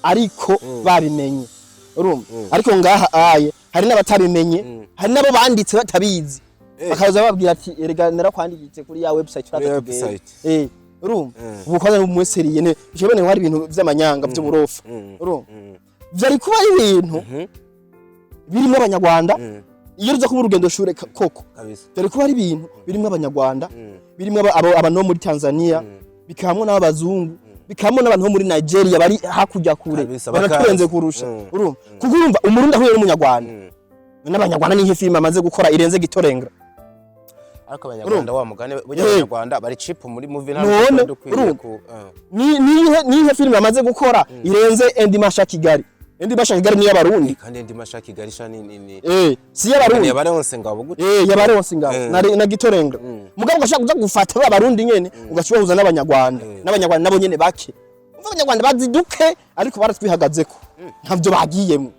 ariko babimenye, urumva? Ariko ngaha aye hari n'abatabimenye, hari n'abo banditse batabizi, bakaza bababwira ati erega narakwandikitse kuri ya website, Kuri uraza ya tugende. website. Urumva, ubu kwanza n'umweseriye ne bishobora ngo hari ibintu vy'amanyanga vy'uburofa. Urumva, vyari kuba ari ibintu birimo Abanyarwanda iyo ruza kuba urugendo shure koko. Vyari kuba ari ibintu birimo Abanyarwanda, birimo abantu bo muri Tanzania, bikabamwo n'abazungu, bikabamwo n'abantu bo muri Nigeria bari hakurya kure, baraturenze bakazi. kurusha. Urumva, kuko urumva Umurundi ahuye n'Umunyarwanda, n'Abanyarwanda ni filime amaze gukora irenze Gitorengra. Ariko Abanyarwanda wa mugani burya Abanyarwanda bari cheap muri movie, nta None, nubwo dukwiye urumva? ku Nihe filime amaze gukora irenze Endi Masha Kigali? Endi Masha Kigali ni y'Abarundi. Kandi Ndi Masha Kigali sha ni Si y'Abarundi. Yabaronse ngabo gute? Yabaronse ingabo na Gitorengra. Mugabo ugashaka kuza gufata ba Barundi nyene, ugaca ubahuza n'Abanyarwanda, n'Abanyarwanda nabo nyene bake. Umva, Abanyarwanda baziduke, ariko baratwihagazeko, ntavyo bagiyemo.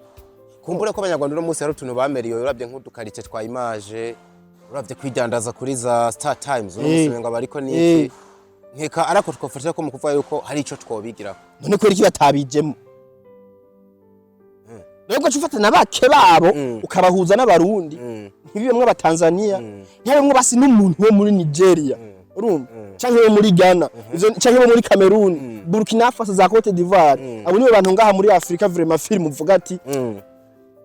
Kumbura ko Abanyarwanda uno munsi hari utuntu bameriye, uravye nk'udukarite twa image, uravye kwidandaza kuri za Star Times uno munsi ngo bariko niki nkeka, ariko twofasha ko mu kuvuga yuko hari ico twobigiraho. None kubera iki batabijemo rero? Ugaca ufata na bake babo, ukabahuza n'Abarundi, ntibibemwo Abatanzania, ntibibemwo basi n'umuntu wo muri Nigeria, urumva, canke wo muri Ghana ivyo, canke wo muri Cameroon, Burkina Faso, za Cote d'Ivoire. Abo nibo bantu ngaha muri Afrika vraiment film uvuga ati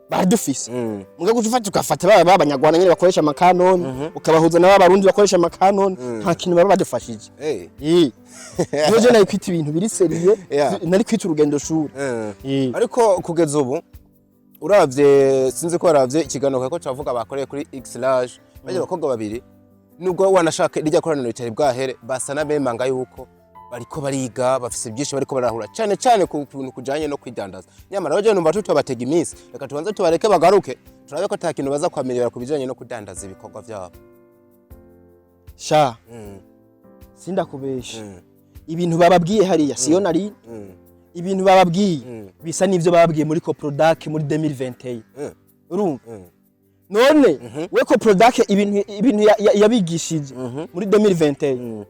baradufise. Mugabo uca ufata ugafata baba b'Abanyarwanda nyene bakoresha amakanoni, ukabahuza n'aba Barundi bakoresha amakanoni, nta kintu baba badufashije. Niyo je nari kwita ibintu biri sérieux, nari kwita urugendo shuri. Ariko kugeza ubu uravye, sinzi ko waravye ikiganiro ko turavuga bakoreye kuri X large, bajya abakobwa babiri, nubwo wanashaka rijya koraniro ritari bwahere, basa n'abemanga yuko bariko bariga, bafise byinshi bariko barahura cyane cyane ku kuntu kujanye no kwidandaza. Nyamara baje numva tutabatega iminsi, reka tubanze tubareke bagaruke, turabe ko ata kintu baza kwamirira ku bijanye no kudandaza ibikorwa vyabo. Sha, sindakubesha, ibintu bababwiye hariya siyo nari, ibintu bababwiye bisa n'ivyo bababwiye muri Coprodac muri 2021. Urumva, none we Coprodac ibintu yabigishije muri 2021,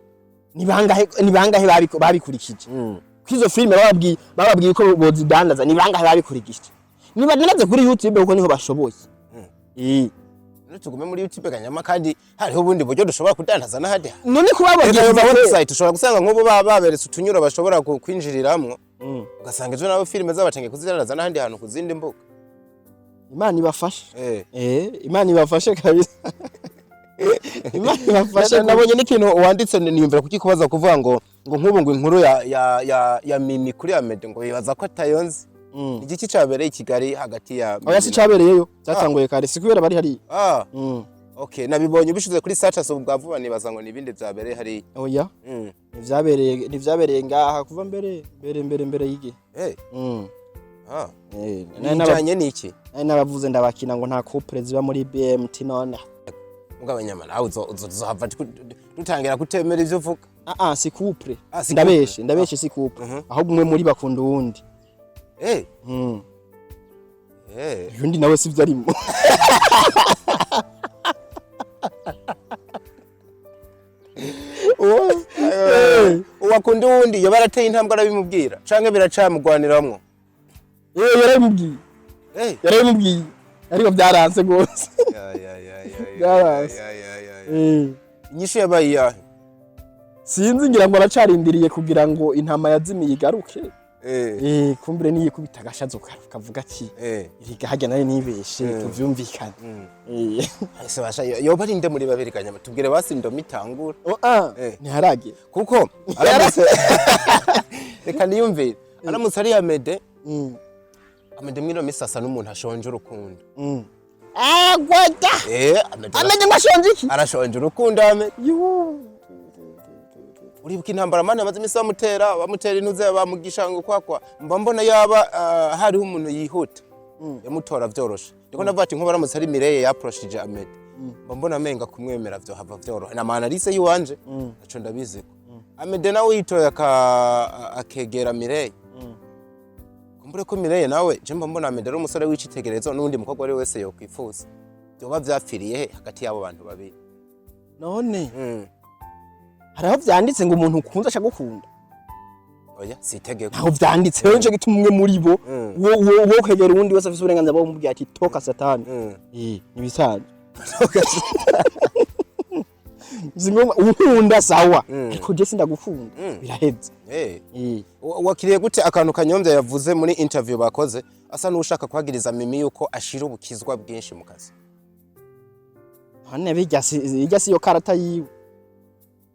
ni bangahe babikurikije? Ko izo filime bababwiye ko bozidandaza, ni bangahe babikurikije? Nibadandaze kuri YouTube kuko niho bashoboye. None tugume muri YouTube kanyama, kandi hariho ubundi buryo dushobora kudandaza n'ahandi hantu? None ko bababwiye Reka ayo ma kuva kera. website ushobora gusanga nk'ubu baba baberetse utunyuro bashobora kwinjiriramwo, ugasanga ejo nabo filime zabatangiye kuzidandaza n'ahandi hantu ku zindi mbuga. Imana ibafashe. Imana ibafashe kabisa, Imana ibafashe. Nabonye n'ikintu wanditse niyumvira kukikubaza, kuvuga ngo nk'ubu ngo inkuru ya Mimi kuri Amede ngo bibaza ko atayonzi. Igiki cabereye i Kigali hagati ya Oya, si cabereyeyo, cyatanguye kare, si kubera bari hariya. Ah, okay, nabibonye ubishize kuri status ubu bwa vuba, nibaza ngo nibindi vyabereye hariya. Oya. Ntivyabereye ngaha kuva mbere y'igihe. Ah. Nari Bijanye n'iki? Nari nabavuze, ndabakina ngo nta couple ziba muri BMT none. Mugabo nyama nawe uzohava dutangira kutemera ivyo uvuga. Ah ah, si couple. Ah, si Ndabeshe. couple. Ndabeshe, si couple. Ahubwo umwe muri bakunda uwundi. Undi nawe sivyo arimo. Uwakunda uwundi yoba arateye intambwe arabimubwira canke biracamugwaniramwo? Yarabimubwiye. Yarabimubwiye ariko byaranse rwose. Ya, ya, ya, ya, ya, Byaranze. ya, ya, ya, ya. Inyishu yabaye iyahe? Sinzi, ngira ngo aracarindiriye kugira ngo intama yazimiye igaruke. Kumbure niyikubita agashazo kavuga ati "Erega harya nari nibeshe, tuvyumvikane." Ese basha yoba ari nde muri babiri kanyama? Tubwire basi indome itangura. Oh, ah, ntiharagera. Kuko aramutse, reka niyumvire, aramutse ari Amede, Amede mwino misi asa n'umuntu ashonje urukundo. Agwada. Amede Amede ngo ashonje iki? Arashonje urukundo Amede. Yuhu. Uribuka intambara mani bamaze iminsi bamutera intuze bamugisha ngo kwakwa mba mbona yaba hariho umuntu yihuta yamutora vyoroshe. Ndiko ndavuga ati nkuba aramutse ari Mireye yaproshije Amede, mba mbona amenga kumwemera vyohava vyoroha na analyse yiwanje naco ndabiziko. Amede nawe yitoye akegera Mireye, kumbure ko Mireye nawe je mba mbona Amede ari umusore w'icitegererezo n'uwundi mukobwa ari wese yokwifuza. Vyoba vyapfiriye he hagati y'abo bantu babiri? None hariho vyanditse ngo umuntu ukunze ashagukunda? Oya, si itegeko. Ntaho vyanditse. Rero nico gituma umwe muri bo wo kwegera uwundi wese afise uburenganzira bwo kumubwira ati "Toka satani." Nibisanzwe, si ngombwa. Unkunda sawa, ariko je sindagukunda, biraheze. Wakiriye gute akantu Kanyombya yavuze muri interview bakoze, asa n'ushaka kwagiriza Mimi yuko ashira ubukizwa bwinshi mu kazi? None bijya si yo karata yiwe.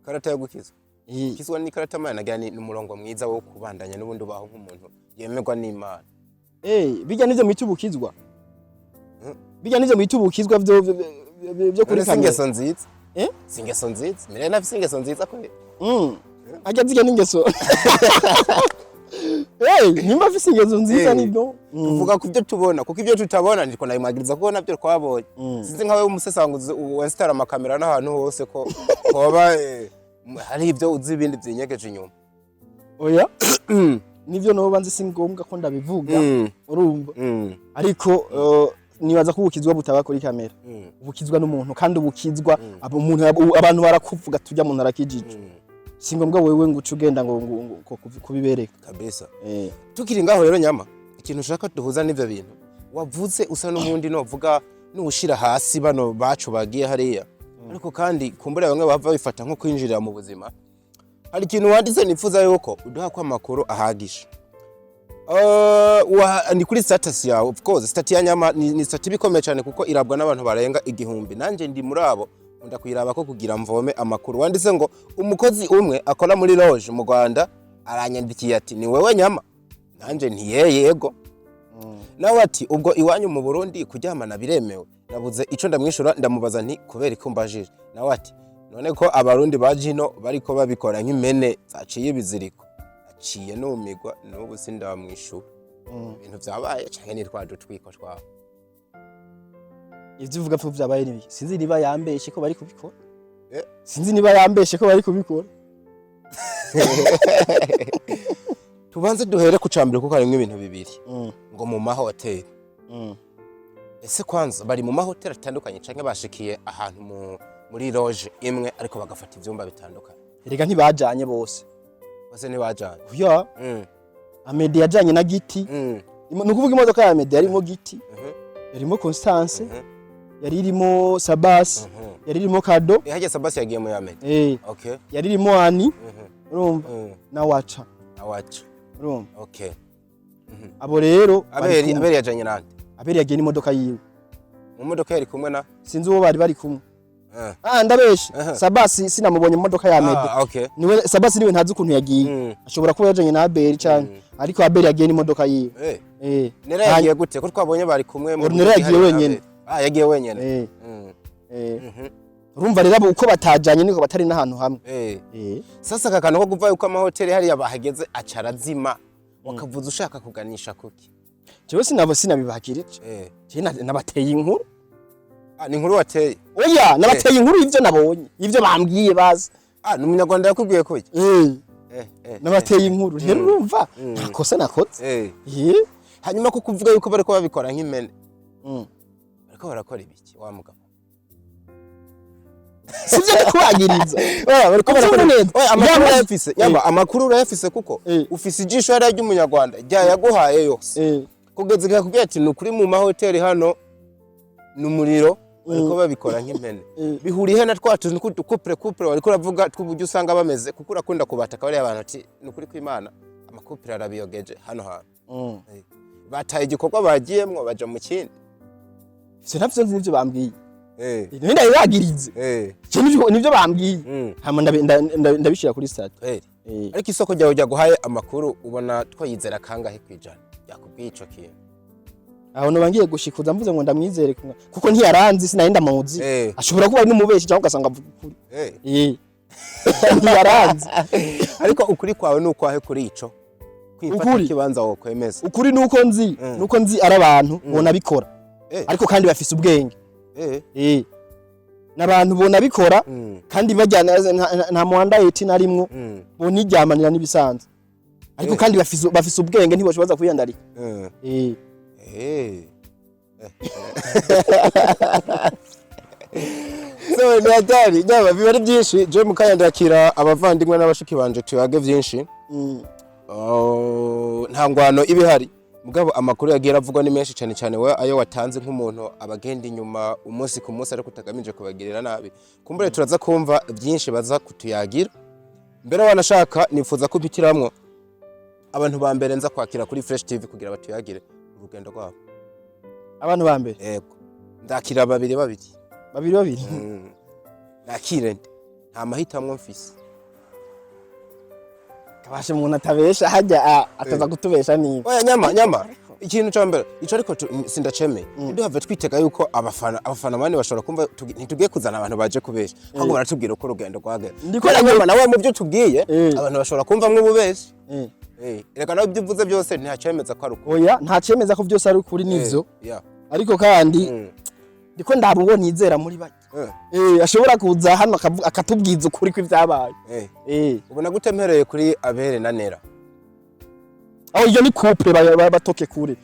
Karata yo gukizwa? Gukizwa ni karata mana nagira ni umurongo mwiza wo kubandanya n'ubundi ubaho nk'umuntu yemerwa n'Imana. Bijya nivyo mwita ubukizwa? Bijya nivyo mwita ubukizwa vyo kuri None si kamera? ingeso nziza? Eh? Si ingeso nziza? Mirene afise ingeso nziza kweli. Ajya zirya n'ingeso. Nimba afise ingeso nziza, nibyo. Tuvuga ku byo tubona, kuko ibyo tutabona nitwo nabimwagiriza kuko nabyo twabonye. Sinzi nkawe w'umusesanguzi wensitara amakamera n'ahantu hose ko hoba hari ibyo uzi ibindi byinyegeje inyuma. Oya, nivyo noba nzi si ngombwa ko ndabivuga. Urumva? Ariko nibaza ko ubukizwa butaba kuri kamera. Ubukizwa n'umuntu, kandi ubukizwa umuntu abantu barakuvuga tujya muntu arakijije. Si ngombwa wewe ngo uce ugenda ngo kubibereka. Kabisa. Tukiri ngaho rero nyama, ikintu ushaka duhuza n'ivyo bintu wavuze usa n'ubundi novuga n'ushira hasi bano bacu bagiye hariya, ariko kandi kumbura bamwe bava bifata nko kwinjirira mu buzima. Hari ikintu wanditse nifuza yuko uduha ko amakuru ahagije. Ni kuri status yawe, of course. Status ya nyama ni status ikomeye cyane kuko irabwa n'abantu barenga 1000. Nanje ndi muri abo, nkunda kuyiraba ko kugira mvome amakuru. Wanditse ngo umukozi umwe akora muri loge mu Rwanda aranyandikiye ati "Ni wewe nyama?" Nanje ntiye yego. Nawe ati "Ubwo iwanyu mu Burundi kuryamana biremewe?" Nabuze ico ndamwishura, ndamubaza nti "Kubera ko umbajije?" Nawe ati "None ko abarundi baje ino bariko babikora nk'impene zaciye ibiziriko?" Aciye numigwa, n'ubu sindamwishura. Ibintu vyabaye canke ni twa dutwiko twawe? Ivyo uvuga ko vyabaye nibi, sinzi niba yambeshe ko bari kubikora. Sinzi niba yambeshe ko bari kubikora. Tubanze duhere ku cambere kuko harimwo ibintu bibiri. Ngo mu mahoteli, ese kwanza bari mu mahoteli atandukanye canke bashikiye ahantu muri loge imwe ariko bagafata ivyumba bitandukanye? Erega ntibajanye bose. Bose ntibajanye? Oya. Amede yajanye na Giti. Ni ukuvuga imodoka ya Amede yarimo Giti, yarimo Constance, yari irimo Sabasi, yari irimo Kado. Hajya Sabasi yagiye mu Yamede? Eh. Yari irimo Ani, urumva, na Waca. Awaca. Urumva. Abo rero bari Aberi? kumwe. Aberi yajanye nande? Aberi yagiye n'imodoka yiwe. Mu modoka yari kumwe na? Sinzi uwo bari kumwe. Ah, ndabeshe. Sabasi sinamubonye mu modoka ya Amede. Ah, okay. Niwe Sabasi, niwe ntazi ukuntu yagiye. Ashobora kuba yajanye na Aberi cyane, ariko Aberi yagiye n'imodoka yiwe. Eh. Nera yagiye gute, ko twabonye bari kumwe mu Ornella yagiye hari na wenyene. Abeli? Ah, yagiye wenyene. Eh. Eh. Urumva rero, abo uko batajanye niko batari n'ahantu hamwe. Eh. Sasa aka kantu ko kuva yuko amahoteli hariya bahageze aca arazima, wakavuza ushaka kuganisha kuki? Jewe sinabo sinabibakirije. Jewe nabateye inkuru. Ah, ni inkuru wateye? Oya, nabateye inkuru y'ivyo nabonye, y'ivyo bambwiye bazi. Ah, ni umunyarwanda yakubwiye kuki? Eh. Eh. Nabateye inkuru rero, urumva, nta kosa nakoze. Eh. Hanyuma ko kuvuga yuko bariko babikora nk'impene, bariko barakora ibiki, wa mugabo? Sivyo ndikubagiriza. Oya, bariko barakora Uvyumva neza. Oya, amakuru urayafise? Nyamba amakuru urayafise, kuko ufise ijisho hariya ry'umunyarwanda ryayaguhaye yose, kugeza igihe akubwira ati: "Ni ukuri, mu mahoteli hano ni umuriro, bariko babikora nk'impene." Bihuriye na twa tuntu tw'udukupure kupure wariko uravuga, tw'uburyo usanga bameze, kuko urakunda kubataka bariya bantu ati: "Ni ukuri kw'Imana, amakupure arabiyogeje hano hantu." Bataye igikorwa bagiyemwo, baja mu kindi. Ivyo navyo nzi, nivyo bambwiye. None ndabibagirize? Je nivyo bambwiye. Hama ndabishira kuri statut. Eh. Ariko isoko ryawe ryaguhaye amakuru, ubona twayizera kangahe kwijana yakubwiye ico kintu? Aho noba ngiye gushikuza mvuze ngo ndamwizere kuko ntiyaranzi, sinari ndamuzi. Ashobora kuba ari n'umubeshi cyangwa ugasanga avuga ukuri. Eh, ntiyaranzi. Ariko ukuri kwawe ni ukwahe kuri ico kwifata Ukuri? kibanza wokwemeza? Ukuri nuko nzi, nuko nzi ari abantu bona bikora, ariko kandi bafise ubwenge. Eh, n'abantu bona bikora, kandi bajyana nta muhanda yeti narimwo, boniryamanira n'ibisanzwe, ariko kandi bafise ubwenge, ntiboshoboza kwiyandarika. Eh. So ni hatari nyaba, biba ari byinshi. Je mukanya ndakira abavandimwe n'abashiki banje, tuyage byinshi. Oh, nta ngwano iba ihari, mugabo amakuru yagiye aravugwa ni menshi cyane cyane we ayo watanze nk'umuntu abagenda inyuma umunsi ku munsi, ariko utagamije kubagirira nabi. Kumbure turaza kumva byinshi baza kutuyagira. Mbere wanashaka nifuza ko mpitiramwo abantu ba mbere nza kwakira kuri Fresh TV kugira batuyagire urugendo rwabo. Abantu ba mbere? Yego, ndakira babiri babiri. Babiri babiri. Nakire nde? Nta mahitamwo mfise. Kabashe umuntu atabesha hajya ataza kutubesha niba. Oya, nyama nyama, ikintu ca mbere ico ariko sindacemeye, ntiduhave twitega yuko abafana bane bashobora kumva ntitugiye kuzana abantu baje kubesha, ahubwo baratubwira uko urugendo rwageze. Ndiko Kubera nyama nawe mu byo tubwiye, abantu bashobora kumvamwo ububeshi. Reka nawe ibyo uvuze byose ntacemeza ko ari ukuri. Oya, nta cemeza ko byose ari ukuri, nivyo. Ariko kandi ndiko ndaba uwo nizera muri bake. Eh, ashobora kuza hano akatubwiza ukuri kw'ivyabaye. Eh. Ubona gute mpereye kuri Abere na Nera? Aho iyo ni couple batoke kure.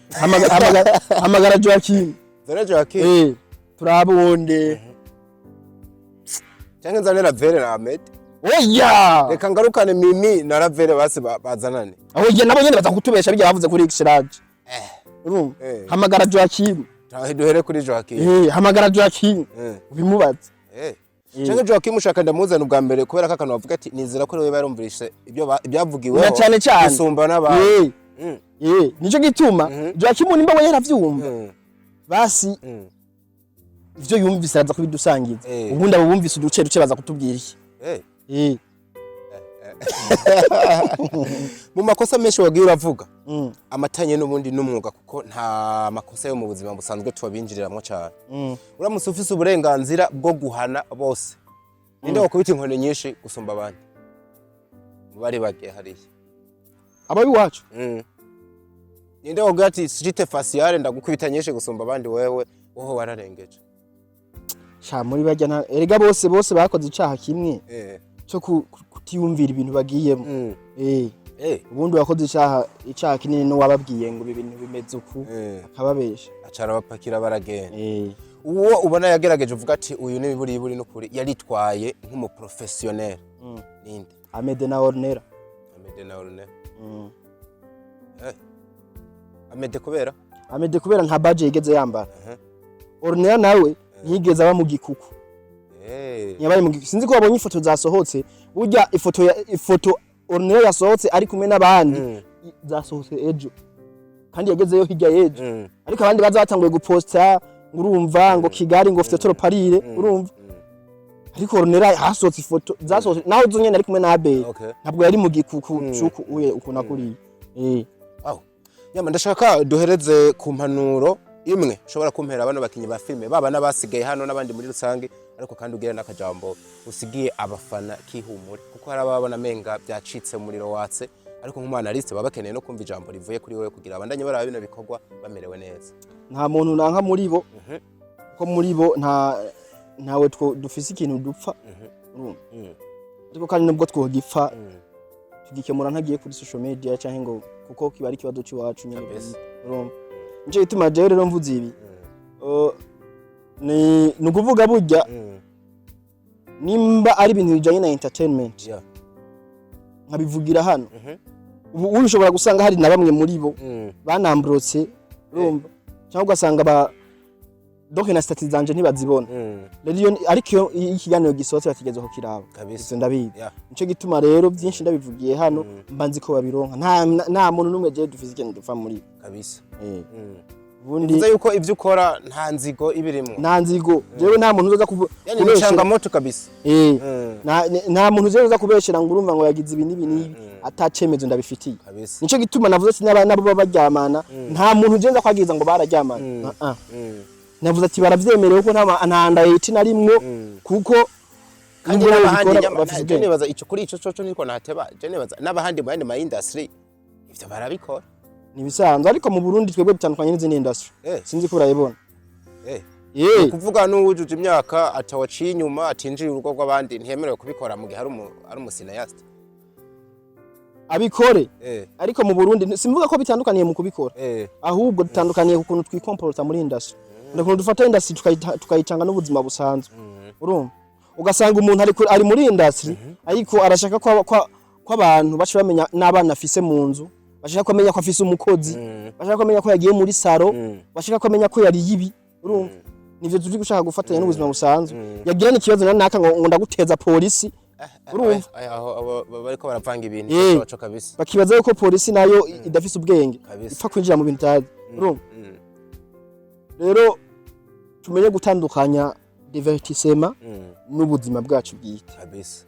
Hamagara Joaquim. Zana Joaquim. Eh, turabonde. Canke nzane Ravere na Ahmed? Oya. Reka ngarukane Mimi na Ravere, basi bazanane. Aho iyo nabo nyene baza kutubesha bijya bavuze kuri X-Large. Urumva? Eh. Hamagara Joaquim. Tahe duhere kuri Joaquim. Eh, hamagara Joaquim. Ubimubaze. Canke Joaquim ushaka ndamuzana ubwa mbere, kubera ko akantu bavuga ati nizera ko ariwe barumvise ibyo ibyavugiweho Na cane cane. gusumba n'abandi. Eh. Eh, nico gituma Joaquim nimba we yaravyumva, basi ivyo yumvise araza kubidusangiza. Ubundi abo bumvise uduce duce baza kutubwira iki? Eh. Mu makosa menshi wagiye uravuga amatanye n'ubundi n'umwuga, kuko nta makosa yo mu buzima busanzwe tubabinjiriramwo cyane, uramutse ufise uburenganzira bwo guhana bose, ninde wakubita inkoni nyinshi gusumba abandi mu bari bagiye hariya? Ababi wacu? Ninde wagira ati: "Sijite faciale, ndagukubita nyinshi gusumba abandi, wewe wowe wararengeje"? Sha, muri bajya nta, erega bose bakoze icaha kimwe cyo kutiyumvira ibintu bagiyemo. Eh. Ubundi wakoze icaha kinini n'uwababwiye ngo ibi bintu bimeze uku, akababesha. Acara abapakira baragenda. Eh. Uwo ubona yagerageje, uvuga ati: "Uyu ni buri n'ukuri yaritwaye nk'umuprofessionnel", ninde? Amede na Ornella. Ahmed Amede na Ornella. Amede kubera? Amede kubera nta badge yigeze yambara. Ornella nawe ntiyigeze aba mu gikuku. Yabaye mu gikuku. Sinzi ko wabonye ifoto zasohotse. Burya ifoto Ornella yasohotse ari kumwe n'abandi zasohotse ejo, kandi yagezeyo hirya y'ejo. Ariko abandi baza batanguye guposta ngo urumva ngo Kigali ngo ufite parire, urumva. Ariko Ornella hasohotse ifoto zasohotse naho zo nyene ari kumwe na Abel. Ntabwo yari mu gikuku cuku uye ukuntu akuriye. Wow. Yama, ndashaka duhereze ku mpanuro imwe ushobora kumpera bano bakinyi ba filime, baba n'abasigaye hano n'abandi muri rusange, ariko kandi ugire n'akajambo usigiye abafana kihumure, kuko hari ababona menga byacitse, umuriro watse, ariko nk'umu analyste baba bakeneye no kumva ijambo rivuye kuri wewe kugira abandanye baraba bino bikorwa bamerewe neza. Nta muntu nanka muri bo, ko muri bo ntawe dufise ikintu dupfa, urumva. Ariko kandi nubwo twogipfa, tugikemura ntagiye kuri social media canke ngo kuko kiba ari ikibazo c'iwacu nyene. Urumva, nico gituma jewe rero mvuze ibi. Ni ukuvuga burya nimba ari ibintu bijanye na entertainment, nkabivugira hano, ubu ushobora gusanga hari na bamwe muri bo banambrotse, urumva, cyangwa ugasanga ba donc na statut zanje ntibazibona. Rero iyo ariko iyo ikiganiro gisohotse batigeze ko kiraba. Ivyo ndabizi. Nico gituma rero byinshi ndabivugiye hano, mba nzi ko babironka. Nta muntu n'umwe jewe dufise ikintu dupfa muri bo. Ubundi Bivuze yuko ivyo ukora nta nzigo ibirimwo. Nta nzigo. Jewe nta muntu uzoza Yani ni kubeshera. changamoto kabisa. Nta muntu uzoza kubeshera ngo urumva ngo yagize ibi n'ibi n'ibi atacemezo ndabifitiye. Nico gituma navuze ati nabo baba baryamana, nta muntu ugenda kwagiza ngo bararyamana. Ah, ah. Navuze ati baravyemerewe ko nta nda yiti narimwo, kuko Kandi nubwo n'abahandi babikora bafise je ubwenge. nibaza ico kuri ico coco niko nateba, je nibaza n'abahandi mu yandi ma industry ivyo barabikora. Ni ibisanzwe, ariko mu Burundi twebwe bitandukanye n'izindi industry. Sinzi ko urayibona. Kuvuga n'uwujuje imyaka atawaciye inyuma, atinjiye urugo rw'abandi, ntiyemerewe kubikora mu gihe ari umu cinéaste. Abikore, ariko mu Burundi simvuga ko bitandukaniye mu kubikora, ahubwo dutandukaniye ku kuntu twikomporta muri industry, ukuntu dufata industry tukayicanga n'ubuzima busanzwe. Urumva, ugasanga umuntu ari muri industry, ariko arashaka ko abantu baca bamenya n'abana afise mu nzu, bashaka ko amenya ko afise umukozi, bashaka ko amenya ko yagiye muri salon, bashaka ko amenya ko yariye ibi. Urumva, nivyo turi gushaka gufatanya n'ubuzima busanzwe. Yagirana ikibazo na naka ngo ndaguteza polisi, urumva. Aho abo bariko baravanga ibintu coco kabisa. Bakibaza yuko polisi nayo idafise ubwenge, ipfa kwinjira mu bintu itazi, urumva. Rero tumenye gutandukanya divertissement n'ubuzima bwacu bwite.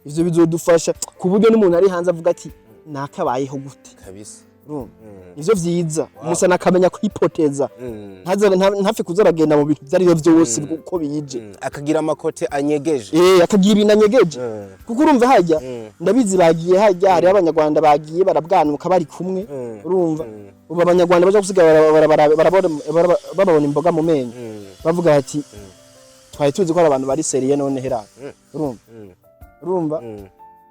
Ivyo bizodufasha ku buryo n'umuntu ari hanze avuga ati nakabayeho gute. Urumva, nivyo vyiza. Umusana akamenya kwipoteza, ntapfe kuza aragenda mu bintu ivyo arivyo vyose uko bije. Akagira ama côté anyegeje. Akagira ibintu anyegeje, kuko urumva hajya ndabizi bagiye hajya hariho Abanyarwanda bagiye barabwanuka bari kumwe. Urumva, ubu Abanyarwanda baja gusiga babona imboga mu menyo, bavuga bati twari tuzi ko ari abantu bari sérieux, none hera. Urumva, urumva,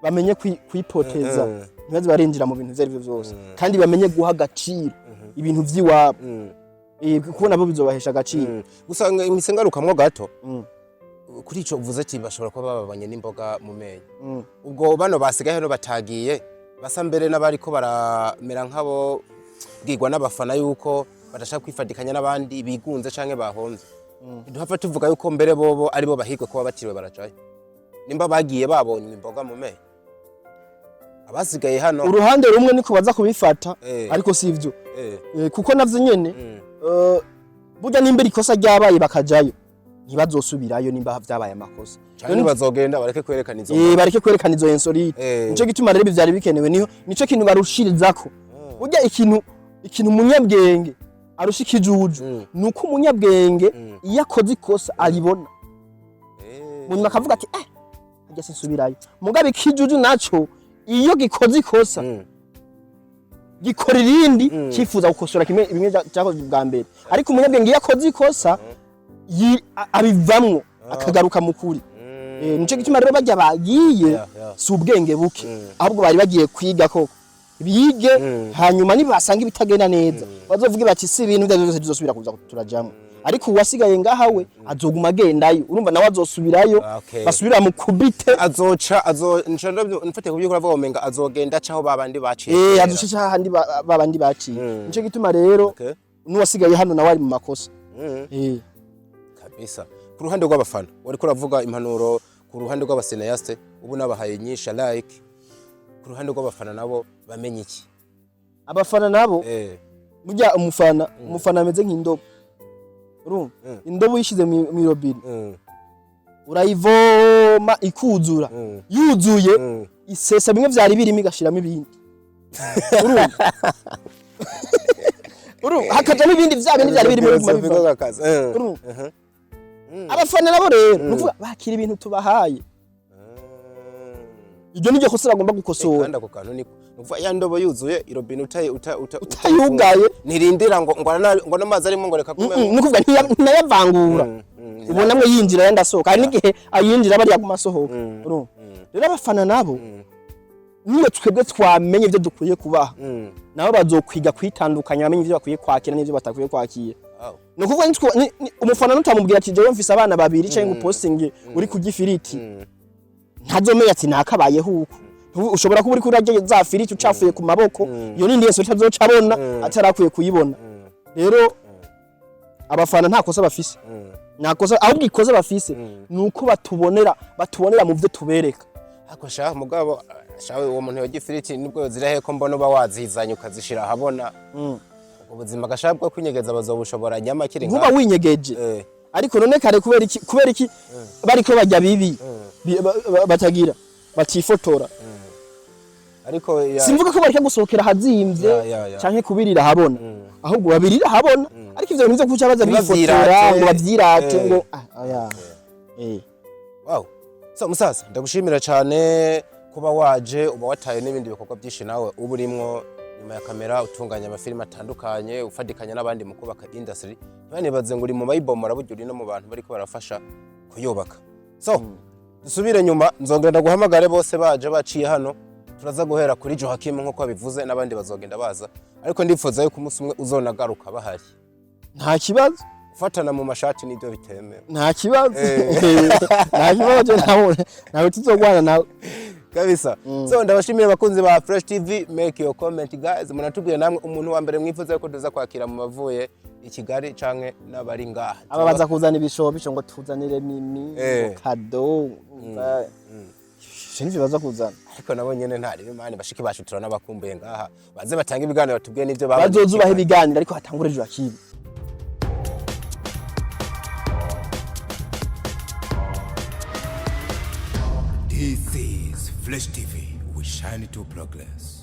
bamenye kwipoteza, ntibaze barinjira mu bintu ivyo arivyo vyose, kandi bamenye guha agaciro ibintu vy'iwabo. Kuko nabo bizobahesha agaciro. Gusa imise ngarukamwo gato kuri ico uvuze ati bashobora kuba bababanye n'imboga mu menyo. Ubwo bano basigaye hano batagiye basa mbere n'abariko baramera nk'abo bwirwa n'abafana yuko badashaka kwifadikanya n'abandi, bigunze canke bahomvye. Ntiduhava tuvuga yuko mbere bobo aribo bahigwe kuba batiriwe barajayo, nimba bagiye babonye imboga mu menyo, abasigaye hano? Uruhande rumwe niko baza kubifata, ariko si ivyo. Kuko navyo nyene, burya nimba ikosa ryabaye bakajayo, ntibazosubirayo nimba vyabaye amakosa. Canke bazogenda bareke kwerekana izo Bareke kwerekana izo insolite. Nico gituma rero ibi vyari bikenewe, niho nico kintu barushirizako. Burya ikintu umunyabwenge arusha ikijuju nuko umunyabwenge iyo akoze ikosa aribona, munyuma akavuga ati harya sinsubirayo. Mugabe ikijuju naco iyo gikoze ikosa gikora irindi, cyifuza gukosora kimwe bimwe cyakoze bwa mbere. Ariko umunyabwenge iyo akoze ikosa abivamwo akagaruka mu kuri. Nico gituma rero bajya bagiye si ubwenge buke, ahubwo bari bagiye kwiga koko, bige, hanyuma nibasanga ibitagenda neza bazovuge bati si ibintu ibyo byose tuzosubira kuza turajamwo. Ariko uwasigaye ngaha we azoguma agendayo, urumva nawe azosubirayo, basubira mu kubite. Azoca azo nca mfate kubyo uravuga, umenga azogenda acaho babandi baciye Eh. Kera. Azoca hahandi babandi baciye. Nico gituma rero n'uwasigaye hano nawe ari mu makosa. Eh. Kabisa. Ku ruhande rw'abafana wariko uravuga impanuro, ku ruhande rw'aba cinéastes ubu nabahaye nyinshi, like ku ruhande rw'abafana nabo bamenye iki? Abafana nabo, burya umufana ameze nk'indobo, urumva? Indobo uyishize mw'irobine, urayivoma ikuzura. Yuzuye, isesa bimwe vyari birimo igashiramo ibindi, urumva? Urumva hakajamo ibindi, vya bindi vyari birimo biguma biva. Urumva? Abafana nabo rero ni ukuvuga bakira ibintu tubahaye. Iryo niryo kosa bagomba gukosora. Kandi ako kantu niko nukuvuga, ya ndobo yuzuye, irobine utayi uta uta Utayugaye. Ntirindira ngo n'amazi arimo ngo reka gume. Ni ukuvuga ntiyavangura. Ubonamwe yinjira yandi asohoka, hari n'igihe ayinjira bariya aguma asohoka. Urumva rero abafana nabo, niyo twebwe twamenye ibyo dukwiye kubaha, nabo bazokwiga kwitandukanya, bamenye ibyo bakwiye kwakira n'ibyo batakwiye kwakira. Ni ukuvuga umufana nutamubwira ati jewe mfise abana babiri, canke ngo upostinge uri kurya ifiriti, ntazomenya ati nakabayeho uko. Ushobora kuba uriko urarya za firiti ucafuye ku maboko. Iyo nindi yose utazoca abona atarakwiye kuyibona. Rero abafana nta kosa bafise, nta kosa, ahubwo ikosa bafise ni uko batubonera mu byo tubereka. Ako sha mugabo shawe, uwo muntu yoga ifiriti nibwo zirahe ko mbona uba wazizanye ukazishira ahabona? Ubwo buzima gashaka bwo kwinyegeza bazobushobora nyama kiri? Nkuba winyegeje. Ariko none kare kubera iki bariko bajya bibi batagira batifotora? Ariko ya Simvuga ko bareka gusohokera ahazimvye Ya, ya, ya. canke kubirira ahabona, ahubwo babirira ahabona, ariko ivyo bintu vyo kuca baza bifotora Ntibavyirate. ngo bavyirate, ngo oya. Wow. So musaza, ndagushimira cyane kuba waje, uba wataye n'ibindi bikorwa byinshi nawe uba urimwo nyuma ya kamera, utunganya amafilime atandukanye, ufadikanya n'abandi mu kubaka industry. Ntibanibaze ngo uri mu bayibomora, burya uri no mu bantu bariko barafasha kuyubaka. So dusubire nyuma, nzongera ndaguhamagare bose baje baciye hano. Turaza guhera kuri Joachim nk'uko babivuze, n'abandi bazogenda baza, ariko ndifuza yuko umunsi umwe uzonagaruka bahari. Nta kibazo. Gufatana mu mashati nibyo bitemewe. Nta kibazo, nta kibazo, nawe tuzogwana nawe. Kabisa. So ndabashimiye abakunzi ba Fresh TV. Make your comment guys, munatubwire namwe umuntu wa mbere mwifuza ko tuza kwakira mu bavuye i Kigali canke n'abari ngaha. Aba baza kuzana ibishobisho ngo tuzanire mimi ngo kado, ivyo nivyo baza kuzana. Ariko nabo nyene ntari imana, bashiki bacu turanabakumbuye ngaha, baze batanga ibiganiro, batubwiye n'ivyo babonye. Bazozubaha ibiganiro, ariko hatangure Joachim. This is Fresh TV. We shine to progress.